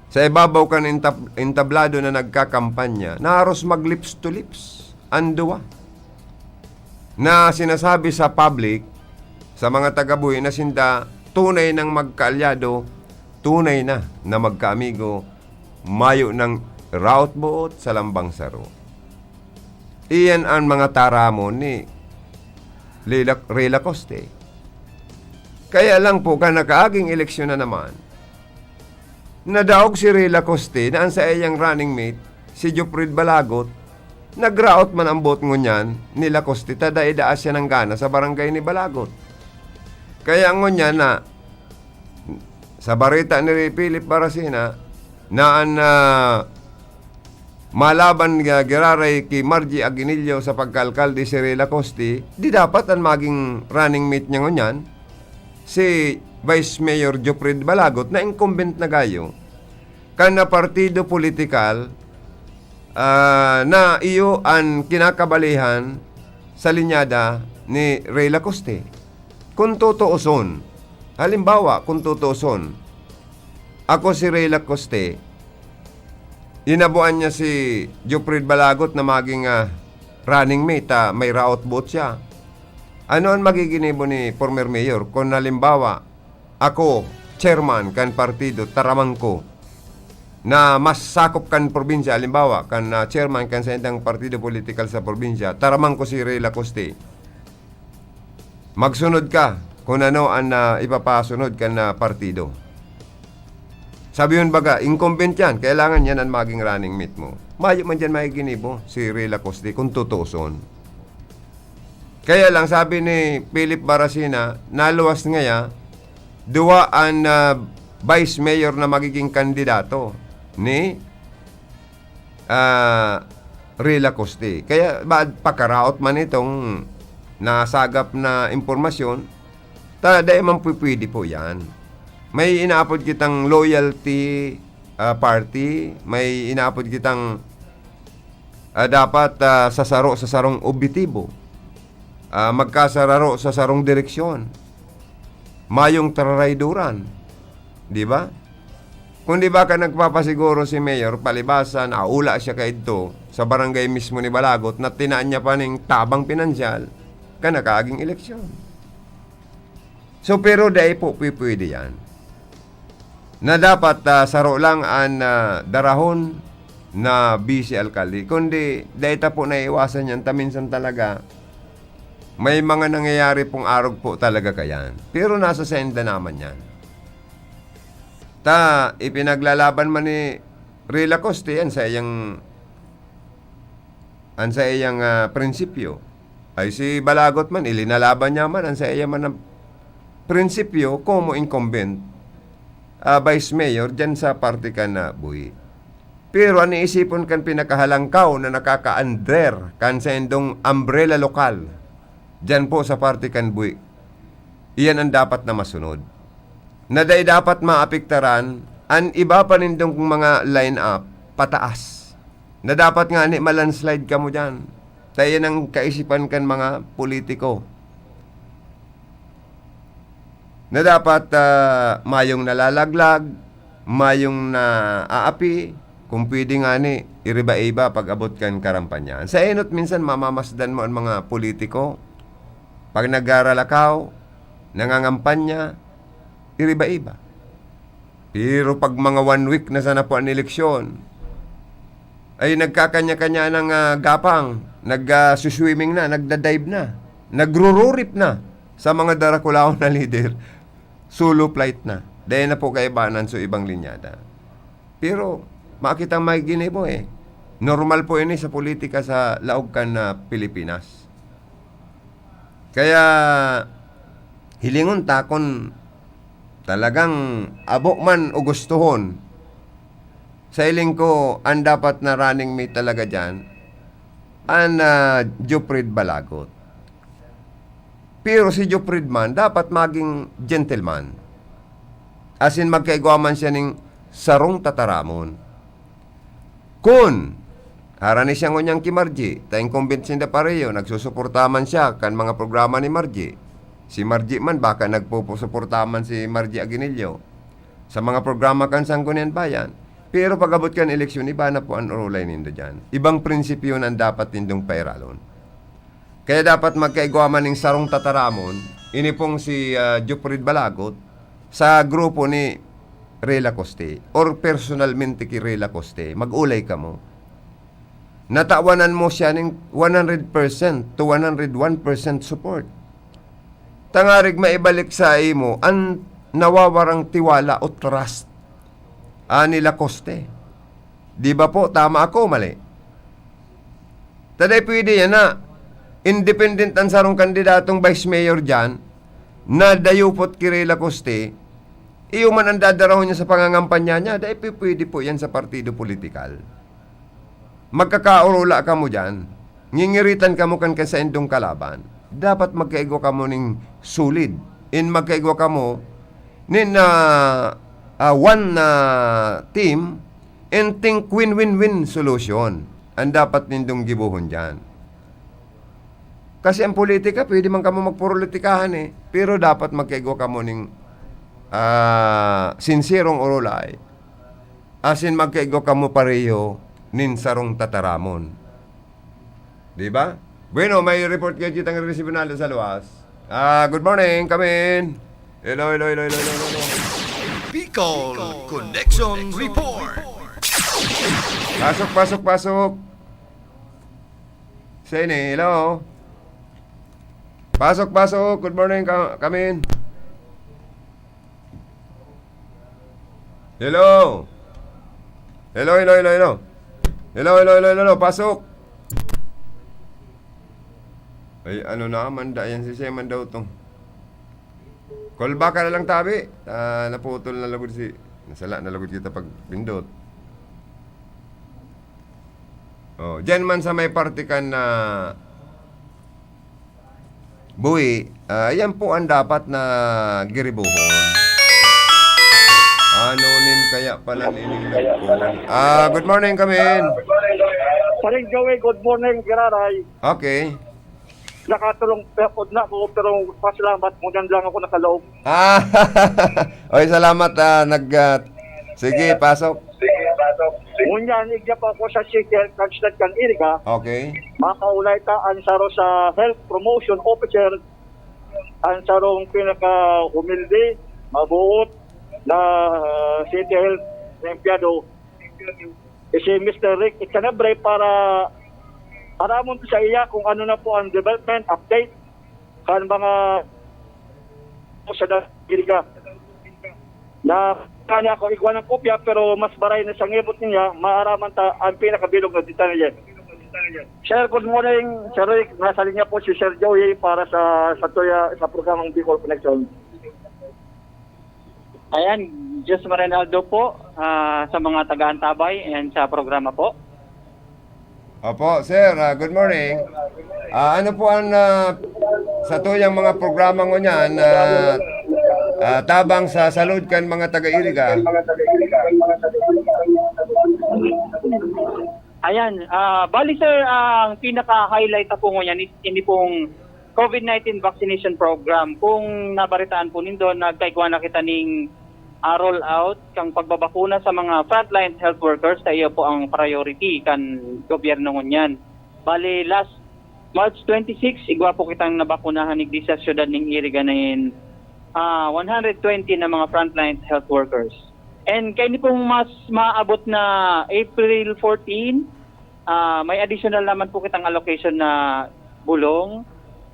sa ibabaw kan entab-, entablado na nagkakampanya, na haros mag-lips to lips an duwa na sinasabi sa public, sa mga taga-Buhi na sinda tunay nang magkaalyado, tunay na na magkaamigo, mayo nang raot-boot sa lambang saro. Iyan an mga taramon ni Lila-, Rey Lacoste. Kaya lang po, kan nakaaging eleksyon na naman, nadaog si Rey Lacoste na an saiyang running mate, si Jopfred Balagot, nagraot man an boot ngunyan ni Lacoste ta dai daa siya nanggana sa barangay ni Balagot. Kaya ngunyan na, sa bareta ni Philip Baracena, na an, ah, malaban nga giraray ki Margie Aguinillo sa pagkaalkalde si Rey Lacoste, di dapat an maging running mate niya ngunyan, si Vice Mayor Jopfred Balagot na incumbent na gayo, kan na partido politikal, ah, na iyo an kinakabalihan sa linyada ni Rey Lacoste. Kung tutuuson, halimbawa, kung tutuuson, ako si Rey Lacoste, inabuan niya si Jopfred Balagot na maging, ah, running mate, ah, may raot-boot siya. Ano an magiginibo ni former mayor kung halimbawa, ako, chairman kan partido, taramang ko, na mas sakop kan probinsya, halimbawa, kan, ah, chairman kan saindang partido politikal sa probinsya, taramang ko si Rey Lacoste. Magsunod ka kung ano an, ah, ipapasunod kan, ah, partido. Sabihon baga, incumbent yan, kailangan yan an maging running mate mo. Mayo man dyan magiginibo si Rey Lacoste kung tutuuson. Kaya lang, sabi ni Philip Baracena, naluwas ngaya, duwa an, ah, vice mayor na magiging kandidato ni, ah, Rey Lacoste. Kaya ba, pakaraot man itong nasagap na impormasyon, ta dai man pu-, pwede po yan. May inaapod kitang loyalty, ah, party, may inaapod kitang, ah, dapat, ah, sa saro, sa sarong objetibo, ah, magkasararo sa sarong direksyon. Mayong tararayduran, di ba? Kung di ba ka nagpapasiguro si Mayor, palibasa, naula siya kaidto sa barangay mismo ni Balagot na tinaan niya pa ning tabang pinansyal, kan nakaaging eleksyon. So, pero dai po pwede yan. Na dapat, ah, saro lang an, ah, darahon na vice alkalde. Kundi, dai ta po naiiwasan yan. Ta minsan talaga, may mga nangyayari pong arog po talaga kayan. Pero nasa senda naman yan. Ta, ipinaglalaban man ni Rey Lacoste yan sa iyang, an sa iyang, ah, prinsipyo. Ay, si Balagot man, ilinalaban niya man an sa iya man na prinsipyo como incumbent, ah, vice mayor dyan sa parte kan, ah, Buhi. Pero an iisipon kan pinakahalangkaw na nakaka-under kan saindong umbrella lokal, dyan po sa parte kan Buhi, iyan an dapat na masunod. Na dai dapat maapektaran an iba pa nindong mga line-up pataas. Na dapat ngani ma-landslide kamo dyan. Ta iyan an kaisipan kan mga politiko. Na dapat, ah, mayong nalalaglag, mayong naaapi, kung pwede ngani, iriba-iba pag-abot kan karampanya. Sa enot, minsan mamamasdan mo an mga politiko. Pag nagraralakaw, nangangampanya, iriba-iba. Pero pag mga one week na sana po an eleksyon, ay nagkakanya-kanya ng, ah, gapang, nag, ah, swimming na, nagda-dive na, nagrururip na sa mga darakulaon na lider. Solo flight na. Dahil na po kaibanan sa ibang linyada. Pero, makita may ginibo eh. Normal po ini sa politika sa laog kan, ah, Pilipinas. Kaya, hilingon ta kun talagang abo man o gustuhon, sa hiling ko, ang dapat na running mate talaga dyan, ang, ah, Jopfred Balagot. Pero si Jopfred man, dapat maging gentleman. As in, magkaigwa man siya ning sarong tataramon. Kun, harani siya ngunyan ki Margie, ta incumbent sinda pareho, nagsusuporta man siya kan mga programa ni Margie. Si Margie man, baka nagpupusuporta man si Margie Aguinaldo sa mga programa kan Sangguniang Bayan. Pero pag-abot kan eleksyon, iba na po an orolay ninda diyan. Ibang prinsipyo na an dapat nindong pairalon. Kaya dapat magkaigwa man nin sarong tataramon, ini pong si, ah, Juprid Balagot, sa grupo ni Rey Lacoste, or personalmente ki Rey Lacoste, mag-olay kamo. Natawanan mo siya nin one hundred percent to one hundred one percent support. Tangarig maibalik sa imo an nawawarang tiwala o trust, ani Lacoste. Di ba po? Tama ako, mali? Taday pwede yan na independent ang sarong kandidatong vice mayor dyan, na dayupot ki Rey Lacoste, iyo man ang dadarahon niya sa pangangampanya niya, dai pi-, pwede po yan sa partido politikal. Magkakaorola kamo dyan. Ngingiritan kamo kan kasaindong kalaban. Dapat magkaigwa kamo ning solid. In magkaigwa kamo nin, ah, ah, one, ah, team, and think win-win-win solution ang dapat nindong gibohon dyan. Kasi ang politika, pwede man kamo magpolitikahan eh. Pero dapat magkaigwa kamo ning, ah, sinserong orolay. Asin magkaigwa kamo pareho nin sarong tataramon. Di ba? Bueno, may report kayo kitang resibo na sa luwas. Ah, good morning, come in. Hello, hello, hello, hello, hello, hello. Bicol Connection Report. Pasok, pasok, pasok. Sa ini, hello. Pasok, pasok. Good morning, ka- come in. Hello. Hello, hello, hello, hello. Hello, hello, hello, hello, hello. Pasok. Ay, ano na, manda yan si Seman daw to. Call back ka na lang, tabi. Ah, naputol na lagod si... Nasala na lagod kita pag pindot. Oh, diyan man sa may parte kan na buhi, ah, yan po ang dapat na giribuhon. Anonim kaya pala nining nagkuhan. Ah, good morning, Kamin. Paring Joey, good morning, Giraray. Okay. Nakatulong pod na ako, pero pasalamat, ngunyan lang ako nakaloob. Ah, oy, salamat. Ah, nag, ah, sige, pasok. Ngunyan, igya pa ako sa City Health Constant kan Iriga. Okay. Makaulay ta ang saro sa Health Promotion Officer, ang sarong pinaka-humilde, mabuot na ah, City Health na empleyado. Si Mister Rick Icanabre para aramon sa iya kung ano na po ang development update kan mga sa Iriga. Na kanya ako igwa ng kopya, pero mas baray na sa ngibot niya, maaraman ta ang pinakabilog na detalye. Sir, good morning. Sir Rick, nasa linya po si Sir Joey para sa sa Tuya, sa programang Bicol Connection. Ayan, Diyos Marinaldo po ah, sa mga taga-antabay and sa programa po. Opo, sir. Ah, good morning. Ah, ano po ang ah, sa tuyang mga programa ngunyan na ah, tabang sa salud kan mga taga-Iriga? Ayan, ah, bali sir, ang pinaka-highlight na po ngunyan is ini pong COVID nineteen vaccination program. Kung nabaritaan po nindo, nagkaigwa na kita ning ah, roll out kang pagbabakuna sa mga frontline health workers sa iyo po ang priority kan gobyerno ngunyan. Bali, last March twenty-six, igwa po kitang nabakunahan igdi sa siyudad ning Iriga na in ah, one hundred twenty na mga frontline health workers. And kaini pong mas maabot na April fourteen, ah, may additional naman po kitang allocation na bulong,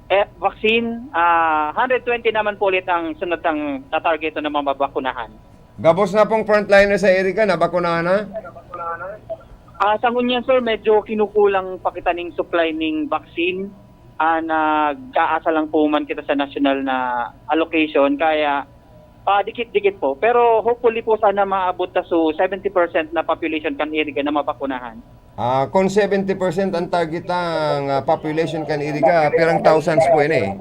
eh, vaccine, ah, one hundred twenty naman po ulit ang sunod ang tatargeto na mababakunahan. Gabos na pong frontliner sa Iriga, nabakunahan na? Ah, sa ngunyan, sir, medyo kinukulang pa kita ning supply ning vaccine. Ah, nagkaasa lang po man kita sa national na allocation, kaya pa dikit-dikit po. Pero hopefully po sana maabot ta so seventy percent na population kan Iriga na mabakunahan. Ah, kung seventy percent ang target ang ah, population kan Iriga, pirang thousands po ini eh.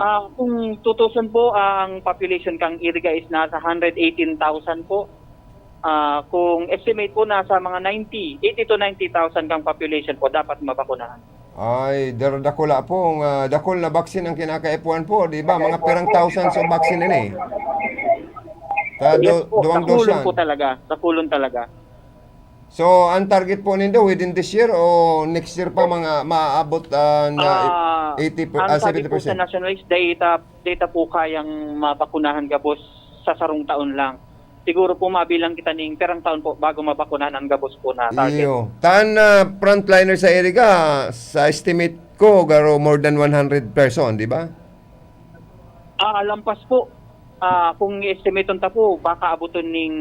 Ah, kung tutusin po, ah, ang population kang Iriga is nasa one hundred eighteen thousand po. Ah, kung estimate po, nasa mga ninety, eighty to ninety thousand kang population po dapat mabakunahan. Ay, dar- dakula po, nga dakul na vaccine ang kinakaipuhan po, di ba? Mga pirang thousands of vaccine ini eh. Ah, Yes do- po, duwang dos dakulon yan. po talaga. Dakulon talaga. So, ang target po nindo within this year o next year pa, mga maabot ah, na Ah, eighty per, ang ah, sabi po sa seventy percent? National List, data, data po kayang mabakunahan gabos sa sarong taon lang. Siguro po mabilang kita ning perang taon po bago mabakunahan ang gabos po na target. Iyo. Tan ah, frontliner sa Iriga, sa estimate ko, garo more than one hundred person, di ba? Ah, lampas po. Ah, kung i-estimaton ta po, baka abuton ning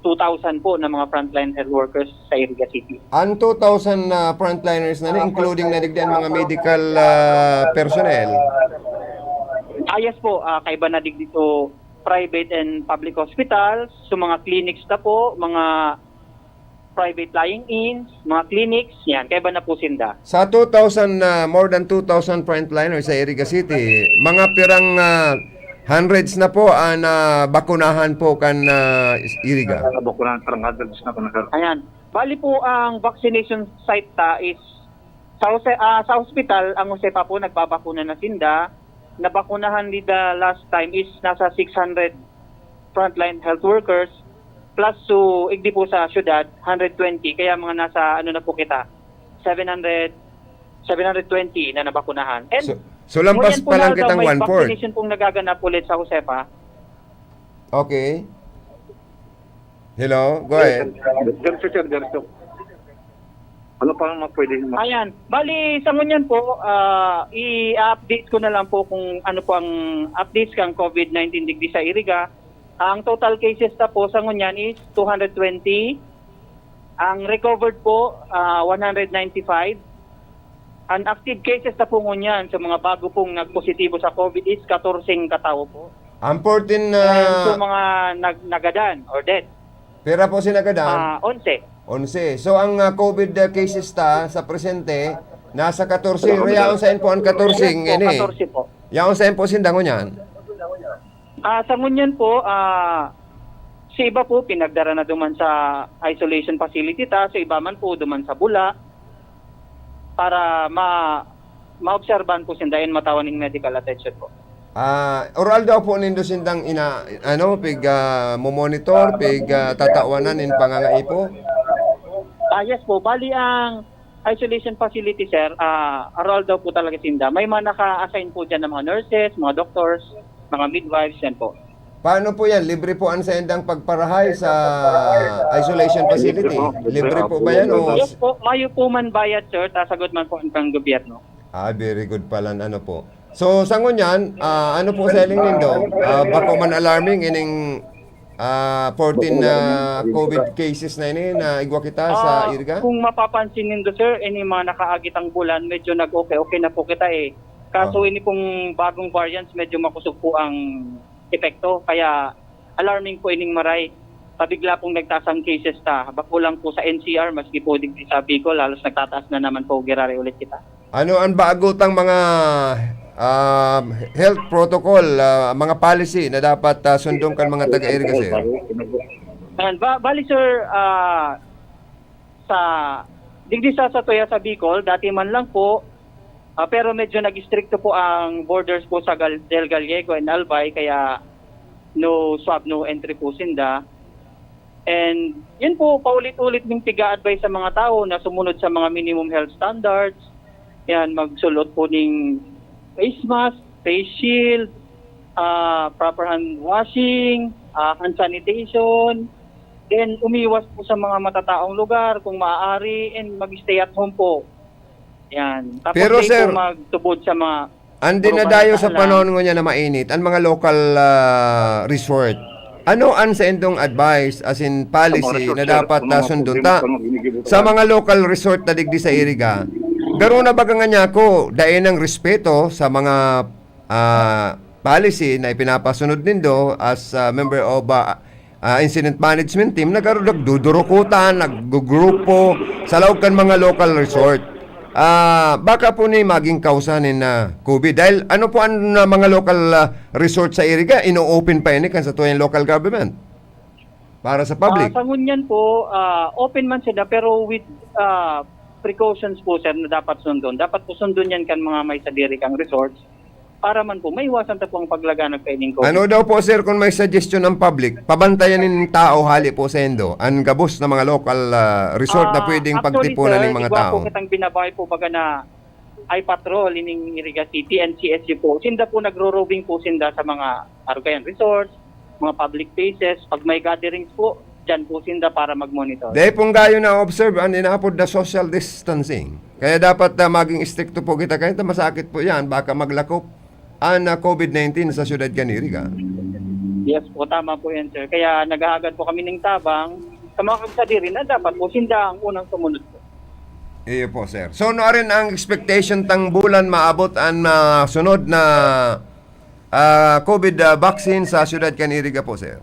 two thousand po na mga frontline health workers sa Iriga City. Ang two thousand na frontliners na ni, including na digdi ang mga medical ah, personnel. Ah, yes po, ah, kaiba na digdi sa private and public hospitals, sa mga clinics na po, mga private lying-ins, mga clinics, yan, kaiba na po sinda. Sa two thousand, ah, more than two thousand frontliners sa Iriga City, mga pirang ah, hundreds na po ang nabakunahan po kan ah, Iriga. Nabakunahan, parang hundreds na po na, sir. Ayan. Bali po, ang vaccination site ta is sa, Jose, ah, sa hospital, ang Josefa po, nagbabakuna na sinda. Nabakunahan ni the last time is nasa six hundred frontline health workers. Plus, so, igdi po sa syudad, hundred twenty. Kaya mga nasa, ano na po kita, seven hundred, seven hundred twenty na nabakunahan. And So, so lampas ngunyan po pa lang na aldaw, kitang may one-fourth. Vaccination pong nagaganap ulit sa Josefa. Okay. Hello? Go ahead. Diretso, sir, diretso. Ano pa ang mga pwede mo? Ayan. Bali, sa ngunyan po, ah, i-update ko na lang po kung ano po ang updates kang COVID nineteen digdi sa Iriga. Ang total cases na po sa ngunyan is two hundred twenty. Ang recovered po, ah, one hundred ninety-five. Ang active cases na po ngunyan sa mga bago pong nagpositibo sa COVID is katorse katawo po. Ang fourteen And na sa mga nag nagadan or dead, pira po sinagadan? ah, onse. Onse. So ang ah, COVID ah, cases ta sa presente nasa katorse. Yes Yaon saan po ang katorse Yes po, ini? katorse po. Yaon saan po sinda ngunyan? Ah, sa ngunyan po, ah, sa iba po, pinagdara na duman sa isolation facility ta, sa iba man po, duman sa bula, para ma maobserbahan po sinda and matawan ning medical attention po. Ah, oral daw po nindo sindang ina ano pig ah, mo-monitor, pig ah, tatawanan in pangangaipo. Ah, yes po. Bali, ang isolation facility, sir, ah, aroal daw po talaga sinda. May mga naka-assign po dyan ng mga nurses, mga doctors, mga midwives, yan po. Paano po yan? Libre po ang sendang pagparahay sa isolation facility? Libre po ba yan? O... Yes po, mayo po man bayad, sir. Tasagot man po ang gobyerno. Ah, very good pala. Ano po? So, sa ngunyan, ah, ano po sa hiling nindo? Ah, bako man alarming ining ah, fourteen na COVID cases na ini na igwa kita sa Ah, Iriga? Kung mapapansin nindo, sir, ini mga nakaagit ang bulan, medyo nag-okay-okay na po kita eh. Kaso Ah. ini pong bagong variants, medyo makusog po ang epekto. Kaya alarming po ining maray. Pabigla pong nagtaas ang cases ta. Bako lang po sa N C R, maski po digdi sa Bicol, halos nagtataas na naman po, girare ulit kita. Ano ang bago tang mga ah, health protocol, ah, mga policy na dapat ah, sundon kan mga taga-Iriga, sir? Ayan, ba, bali sir, ah, sa digdi sa Satuya sa Bicol, dati man lang po, ah, pero medyo nag-istrikto po ang borders po sa Gal- Del Gallego and Albay, kaya no swab, no entry po sinda. And yun po, paulit-ulit ning piga-advise sa mga tao na sumunod sa mga minimum health standards. Yan, magsulot po ning face mask, face shield, ah, proper hand washing, ah, hand sanitation. Then, umiwas po sa mga matataong lugar kung maaari, and mag-stay at home po. Yan. Tapos Pero, di sir, po magtubod sa mga Ang dinadayo sa panahon ngunyan na mainit, ang mga local ah, resort. Ano ang sa indong advice, as in policy, na dapat ah, sundon ta? Sa mga local resort na digdi sa Iriga, garo na baga nga niya ako, dai ng respeto sa mga ah, policy na ipinapasunod nindo as ah, member of ah, ah, incident management team, nag-, nagdudurukutan, naggugrupo sa laog kan mga local resort. Ah, baka po ni maging kausa nin ah, COVID. Dahil ano po ang ah, mga local ah, resort sa Iriga, ino-open pa ini kan sa tuyang local government para sa public? Ah, sa ngunyan po, ah, open man sila, pero with ah, precautions po, sir, na dapat sundon. Dapat po sundon yan kan mga may sadiri kang resorts. para man po maiwasan ta po ang paglaganag kaining COVID. Ano daw po, sir, kung may suggestion ang public, pabantayan nin tao hali po sa indo, an gabos na mga local, ah, resort na Ah, pwedeng actually, pagtipunan sir, ning mga igwa tao? po kitang binabae po baga na ay patrol ining Iriga City, N C S U po. Sinda po nagro-roving po sinda sa mga Arugayan Resorts, mga public places. Pag may gatherings po, dyan po sinda para mag-monitor. Dahil pong gayo na observe an inaapod na social distancing. Kaya dapat, ah, maging istrikto po kita. Kaya masakit po yan. Baka maglakop an, ah, COVID nineteen sa siyudad kan Iriga. Yes po, tama po yan, sir. Kaya naghahagad po kami ng tabang sa mga kagsadiri na dapat po sinda ang unang sumunod po. Iyo po, sir. So, ano rin ang expectation tang bulan maabot an, ah, sunod na, ah, COVID, ah, vaccine sa siyudad kan Iriga po, sir?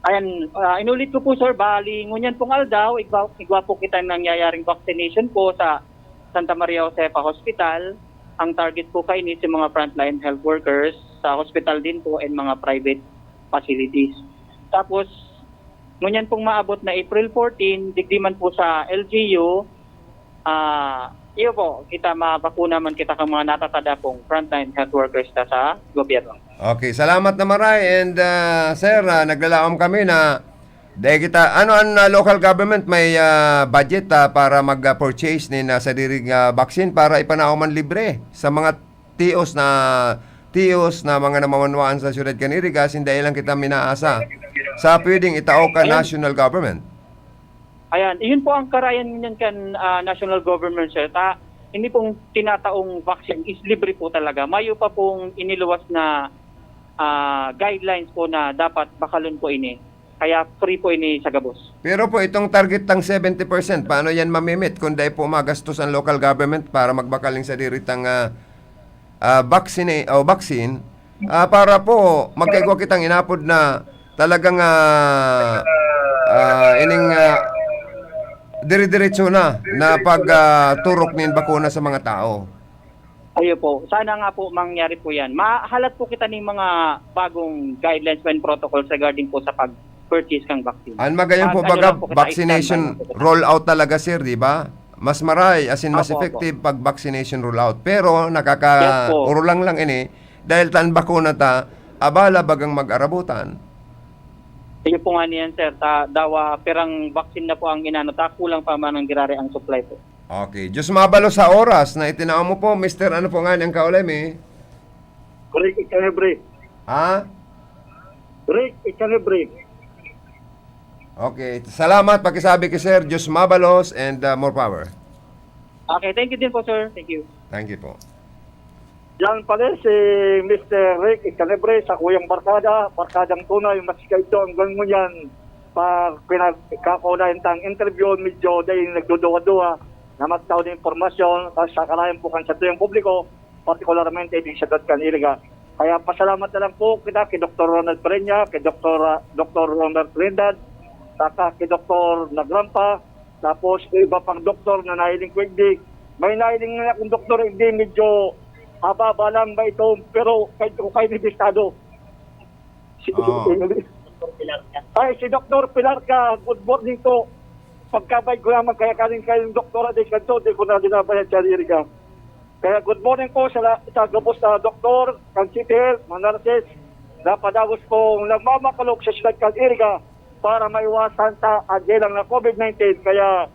Ayan, ah, inulit ko po, sir, bali, ngunyan pong aldaw, igwa, igwa po kita nangyayaring vaccination po sa Santa Maria Josefa Hospital. Ang target po kaini si mga frontline health workers sa hospital din po and mga private facilities. Tapos, ngunyan pong maabot na April fourteen, digdi man po sa L G U, ah, iyo po, kita mabakuna man kita kang mga natatada pong frontline health workers ta sa gobyerno. Okay, salamat na maray. And, ah, sir, ah, naglalaom kami na dahil kita, ano, ang, ah, local government may, ah, budget, ah, para mag-purchase nin, ah, sadiring, ah, vaccine para ipanaoman libre sa mga tios na, tios na mga namamanwaan sa siyudad kan Iriga, sinda lang kita minaasa sa pwedeng itao kan Ayan. national government. Ayan, iyon po ang karayan niyan kan, ah, national government, sir. Ta, ini pong tinataong vaccine is libre po talaga. Mayo pa pong iniluwas na, ah, guidelines po na dapat bakalon po ini. Kaya free po ini sa gabos. Pero po, itong target tang seventy percent, paano yan mamimit kung dai po magastos ang local government para magbakal ning sadiri tang, ah, ah, vaccine, o vaccine, ah, para po magkaigwa kitang inapod na talagang, ah, ah, ining, ah, dire-diretso na, na pag, ah, turok nin bakuna sa mga tao. Ayo po. Sana nga po mangyari po yan. Mahalat po kita ning mga bagong guidelines and protocols regarding po sa pag-purchase kang vaccine. An magayon po, ano baga, lang po kita, vaccination standby lang po kita. Rollout talaga, sir, di ba? Mas maray, as in, mas Opo, opo. effective pag vaccination rollout. Pero Yes po. nakakaurlang lang ini, dahil tan bakuna ta, abala bagang mag-arabutan. Iyo po nga niyan, sir. Ta, dawa, pirang vaccine na po ang inano ta, kulang pa man ang girare ang supply po. Okay. Diyos mabalos sa oras na itinao mo po, Mister Ano po nga niyang kaulay, mi? Rick Echanibre. Ha? Rick Echanibre. Okay. Salamat, pakisabi ki Sir. Diyos mabalos and, uh, more power. Okay, thank you din po, sir. Thank you. Thank you po. Yan pala si Mister Rick Echanibre, sa kuyang barkada, barkadang tunay, mas kaito hanggang ngunyan, pag pinagkakaunayan tang interview, medyo dahil nagduduwa-duwa na magtao ng impormasyon sa kalayan po kan sa tuyang publiko, partikularmente din sa Dot Kaniliga. Kaya pasalamat na lang po kita kay Doktor Ronald Pereña, kay Doktor, ah, Doktor Ronald Trinidad, saka kay Doktor Nagrampa, tapos yung iba pang doktor na nahiling ko igdi. May nahiling nga akong doktor igdi, medyo mababa lang ba ito, pero kahit ko kayo ni Bistado. Si Oo. Ay, si Doktor Pilar ka, good morning po. Pagkabay ko naman kaya kanin kayong doktora de kanto, di ko na dinabayan siya diri ka. Kaya good morning po sa, la- sa gabos na doktor, kan City Health, mga nurses, na padagos pong nagmamakalog sa siyudad kan Iriga para maiwasan ta ang gelang na COVID nineteen. Kaya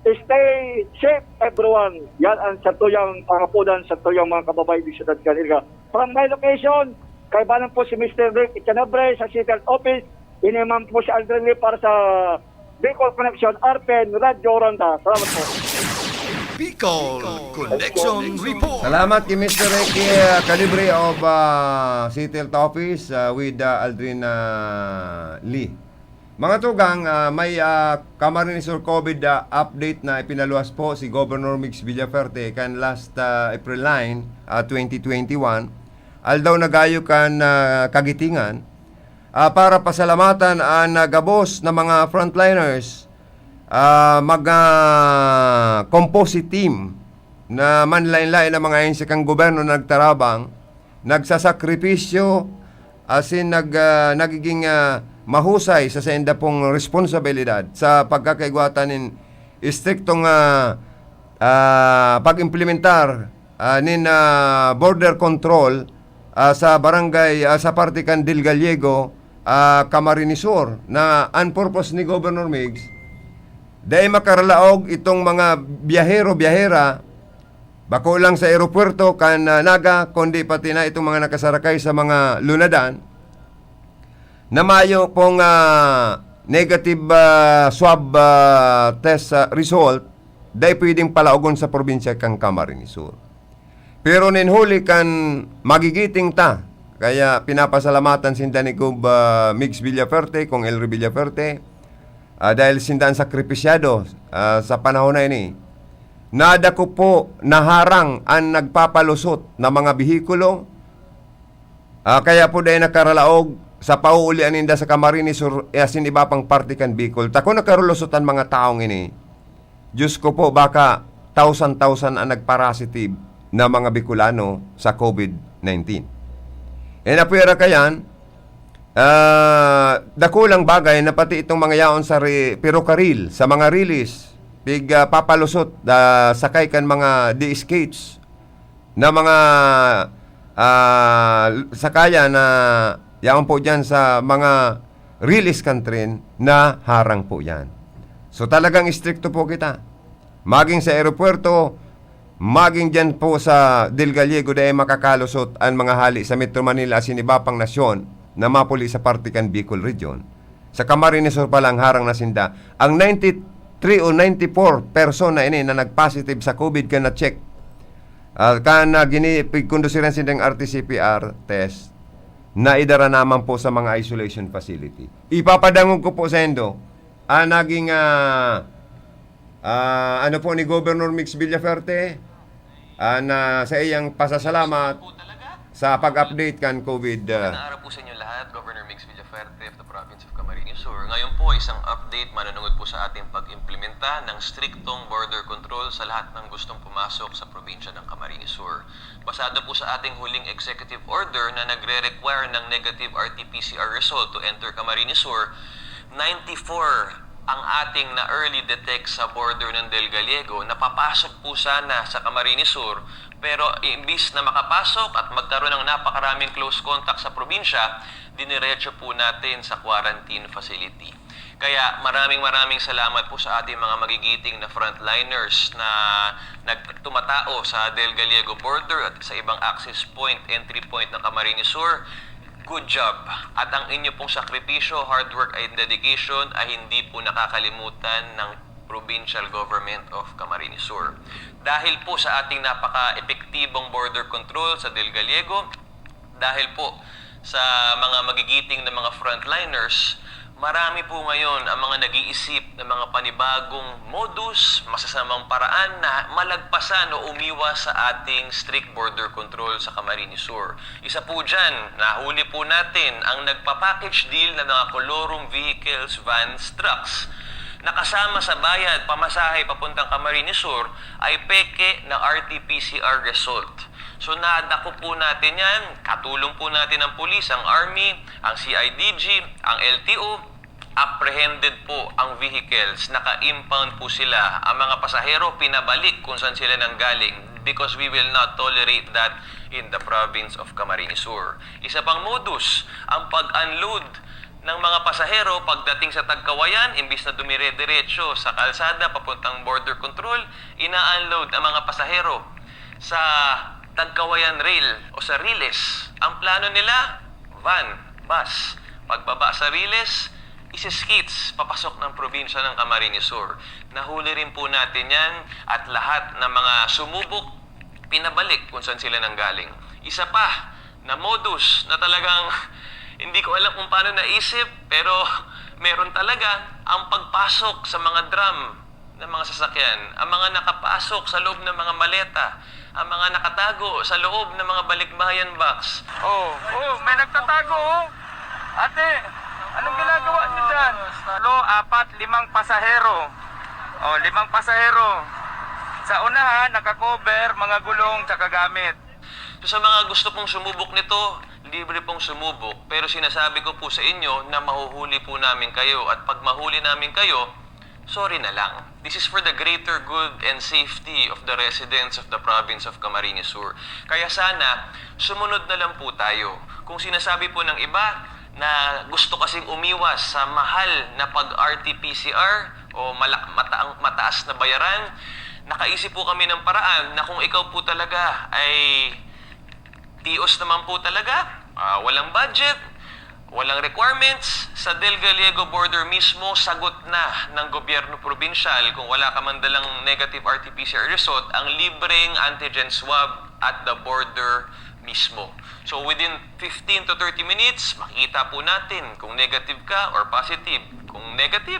stay safe everyone. Yan ang sa tuyang pangapudan sa tuyang mga kababayan di siyudad kan Iriga. From my location, kaibanan po si Mister Rick Echanibre sa City Health Office. Ini man po si Aldrin Lee para sa Bicol Connection, R P N, Radyo Ronda. Salamat po. Bicol Connection Report. Salamat kay Mister Ricky, uh, Calibre of, uh, City Health Office, uh, with, uh, Aldrin, uh, Lee. Mga tugang, ah, may, ah, Camarines Sur COVID, ah, update na ipinaluwas po si Governor Migs Villaferte kan last, ah, April nine, ah, twenty twenty-one. Aldaw na gayo kan, ah, Kagitingan, ah, para pasalamatan an, ah, gabos na mga frontliners, ah, mag, ah, composite team na manlain-lain na mga ahensya kan gobyerno na nagtarabang, nagsasakripisyo, asin nag, ah, nagiging, ah, mahusay sa sainda pong responsabilidad sa pagkakaigwa ta nin istriktong, ah, ah, pag-implementar ah, nin, ah, border control, ah, sa barangay, ah, sa parte kan Del Gallego, ah, Camarines Sur, na ang purpose ni Governor Migs, dai makaralaog itong mga biyahero, biyahera, bako lang sa eropuwerto kan, ah, Naga, kundi pati na itong mga nakasarakay sa mga lunadan, na mayo pong, ah, negative, ah, swab, ah, test, ah, result, dai pwedeng palaogon sa probinsya kan Camarines Sur. Pero nin huli kan magigiting ta, kaya pinapasalamatan sinda ni Gob, ah, Migs Villafuerte, Cong Elry Villafuerte, ah, dahil sinda an sakripisyado, ah, sa panahon na ini. Nadako po, naharang an nagpapalusot na mga behikulo, ah, kaya po dai nakaralaog sa pauulian ninda sa Camarines Sur, eh, asin iba pang parte kan Bicol. Ta kun nakarulusot an mga taong ini, Diyos ko po, baka thousand-thousand an nagparasitive na mga Bicolano sa COVID nineteen. E, napwera kayan, ah, dakulang bagay na pati itong mga yaon sa re-, perokaril, sa mga rilis, pig, ah, papalusot, ah, sakay kan mga D S Ks na mga, ah, sakayan na yaon po diyan sa mga rilis kan tren, naharang po yan. So, talagang istrikto po kita. Maging sa eropuwerto, maging diyan po sa Del Gallego, dai makakalusot an mga hali sa Metro Manila asin iba pang nasyon na mapuli sa parte kan Bicol Region. Sa Camarines Sur pa lang, harang na sinda. Ang ninety-three o ninety-four person na ini na nag-positive sa COVID kan na-check, ah, kan, ah, gini-, pigkondusiran sindang R T C P R test, naidara naman po sa mga isolation facility. Ipapadangog ko po saindo, ah, naging, ah, ah, ano po ni Governor Migs Villafuerte, ah, na sa iyang pasasalamat sa pag-update kan COVID, ah. Magandang araw po sa inyo lahat, Governor Migs Villafuerte of the Province of Camarines Sur. Ngayon po, isang update manunungod po sa ating pag-implementa ng striktong border control sa lahat ng gustong pumasok sa probinsya ng Camarines Sur. Basado po sa ating huling executive order na nagre-require ng negative R T P C R result to enter Camarines Sur, ninety-four ang ating na-early detect sa border ng Del Gallego na papasok po sana sa Camarines Sur, pero imbis na makapasok at magkaroon ng napakaraming close contact sa probinsya, diniretso po natin sa quarantine facility. Kaya maraming maraming salamat po sa ating mga magigiting na frontliners na nagtumatao sa Del Gallego border at sa ibang access point, entry point ng Camarines Sur. Good job. At ang inyo pong sakripisyo, hard work and dedication ay hindi po nakakalimutan ng Provincial Government of Camarines Sur. Dahil po sa ating napaka-epektibong border control sa Del Gallego, dahil po sa mga magigiting na mga frontliners, marami po ngayon ang mga nag-iisip ng mga panibagong modus, masasamang paraan na malagpasan o umiwas sa ating strict border control sa Camarines Sur. Isa po dyan, nahuli po natin ang nagpa-package deal ng mga colorum vehicles, vans, trucks. Nakasama sa bayad pamasahe papuntang Camarines Sur ay peke na R T P C R result. So, nadako po natin yan. Katulong po natin ang pulis, ang army, ang C I D G, ang L T O. Apprehended po ang vehicles, naka-impound po sila. Ang mga pasahero, pinabalik kung saan sila nanggaling because we will not tolerate that in the province of Camarines Sur. Isa pang modus, ang pag-unload ng mga pasahero pagdating sa Tagkawayan, imbis na dumire-diretso sa kalsada papuntang border control, ina-unload ang mga pasahero sa Tagkawayan Rail o sa Riles. Ang plano nila, van, bus. Pagbaba sa Riles, isi-skits papasok ng probinsya ng Camarines Sur. Nahuli rin po natin yan at lahat ng mga sumubok, pinabalik kung saan sila nanggaling. Isa pa na modus na talagang hindi ko alam kung paano naisip, pero meron talaga ang pagpasok sa mga drum ng mga sasakyan, ang mga nakapasok sa loob ng mga maleta, ang mga nakatago sa loob ng mga balikbayan box. Oh, oh, may nagtatago, oh. Ate, anong ginagawa niyo dyan? Lo, apat, limang pasahero. Oh, limang pasahero. Sa unahan, naka-cover, mga gulong, tsaka gamit. So, sa mga gusto pong sumubok nito, libre pong sumubok. Pero sinasabi ko po sa inyo na mahuhuli po namin kayo. At pag mahuli namin kayo, Sorry na lang. This is for the greater good and safety of the residents of the province of Camarines Sur. Kaya sana, sumunod na lang po tayo. Kung sinasabi po ng iba na gusto kasing umiwas sa mahal na pag-R T P C R o mala- mataang, mataas na bayaran, nakaisip po kami ng paraan na kung ikaw po talaga ay tios naman po talaga, ah, walang budget, walang requirements, sa Del Gallego border mismo, sagot na ng gobyerno probinsyal, kung wala ka man dalang negative R T P C R result, ang libreng antigen swab at the border mismo. So within fifteen to thirty minutes, makikita po natin kung negative ka or positive. Kung negative,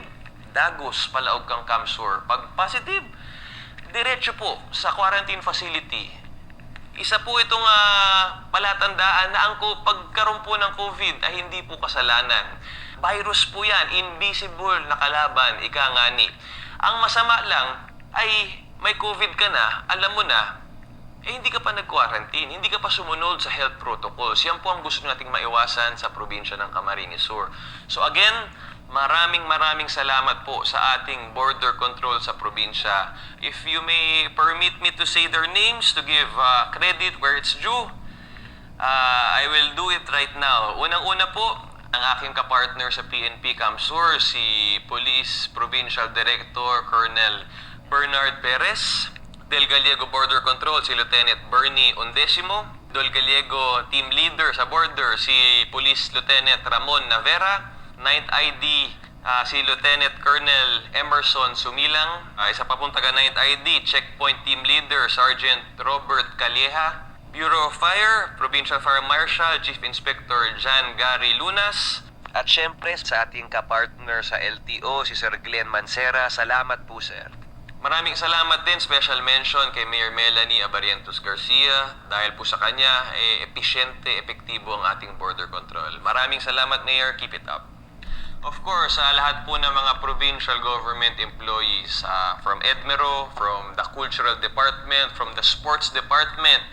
dagos palaog kang CamSur. Pag positive, diretso po sa quarantine facility. Isa po itong, ah, palatandaan na ang ko- pagkaroon po ng COVID ay hindi po kasalanan. Virus po yan, invisible na kalaban, ika nga ni. Ang masama lang ay may COVID ka na, alam mo na, eh hindi ka pa nag-quarantine, hindi ka pa sumunod sa health protocols. Yan po ang gusto nating maiwasan sa probinsya ng Camarines Sur. So again, maraming maraming salamat po sa ating border control sa probinsya. If you may permit me to say their names to give, uh, credit where it's due, uh, I will do it right now. Unang-una po, ang aking kapartner sa P N P CamSur, si Police Provincial Director Colonel Bernard Perez. Del Gallego Border Control, si Lieutenant Bernie Undecimo. Del Gallego Team Leader sa Border, si Police Lieutenant Ramon Navera. Ninth I D, ah, si Lieutenant Colonel Emerson Sumilang. Ah, isa pa pong taga Ninth I D, Checkpoint Team Leader, Sergeant Robert Calleja. Bureau of Fire, Provincial Fire Marshal, Chief Inspector John Gary Lunas. At syempre, sa ating kapartner sa L T O, si Sir Glenn Mancera. Salamat po, sir. Maraming salamat din, special mention kay Mayor Melanie Abarientos Garcia. Dahil po sa kanya, eh, episyente, epektibo ang ating border control. Maraming salamat, Mayor. Keep it up. Of course, sa lahat po ng mga provincial government employees, ah, from EDMERO, from the cultural department, from the sports department,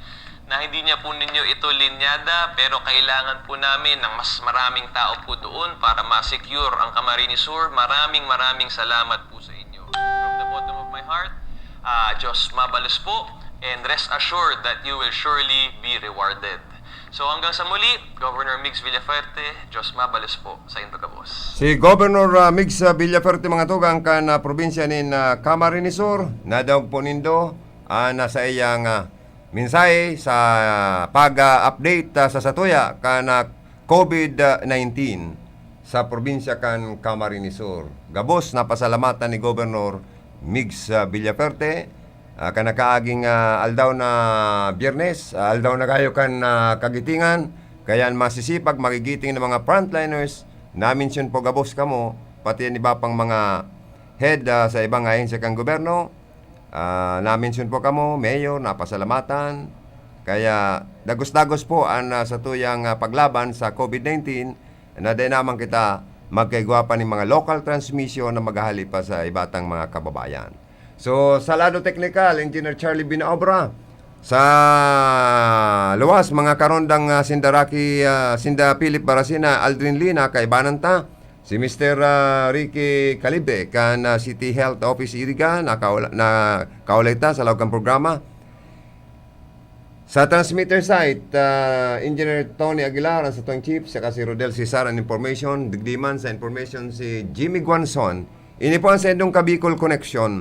na hindi niya po ninyo ito linyada, pero kailangan po namin ng mas maraming tao po doon para ma-secure ang Camarines Sur. Maraming, maraming salamat po sa inyo. From the bottom of my heart, ah, Diyos mabalos po, and rest assured that you will surely be rewarded. So hanggang sa muli, Governor Migs Villafuerte, Diyos mabalos po sa indo gabos. Si Governor, ah, Migs, ah, Villafuerte, mga tugang, kan, ah, probinsya nin, ah, Camarines Sur, nadangog po nindo, ah, na sa iyang, ah, mensahe sa pag-update, ah, sa satuya kan, ah, COVID nineteen sa probinsya kan Camarines Sur. Gabos napasalamatan ni Governor Migs, ah, Villafuerte, ah, kan nakaaging, ah, aldaw na Biyernes, ah, aldaw na kayo kan, ah, kagitingan, kaya an masisipag, magigiting na mga frontliners, namensyon po gabos kamo, pati an iba pang mga head, ah, sa ibang ahensya kan gobyerno, ah, namensyon po kamo, Mayor, napasalamatan. Kaya dagos-dagos po an, ah, satuyang, ah, paglaban sa COVID nineteen, na dai naman kita magkaigwa pa nin mga local transmission na maghahali pa sa iba tang mga kababayan. So, sa lado teknikal, Engineer Charlie Binaobra, sa luwas, mga karondang, ah, sinda Rocky, ah, sinda Philip Barasina, Aldrin Lina, kaibanan ta. Si Mister, ah, Ricky Calibre kan, ah, City Health Office Iriga, nakaula-, na kaulay ta sa laog kan programa. Sa transmitter site, ah, Engineer Tony Aguilar, ang satong chief, saka si Rodel Cesar, ang information. Digdi man sa information, si Jimmy Guanzon. Ini po ang saindong Kabicol Connection.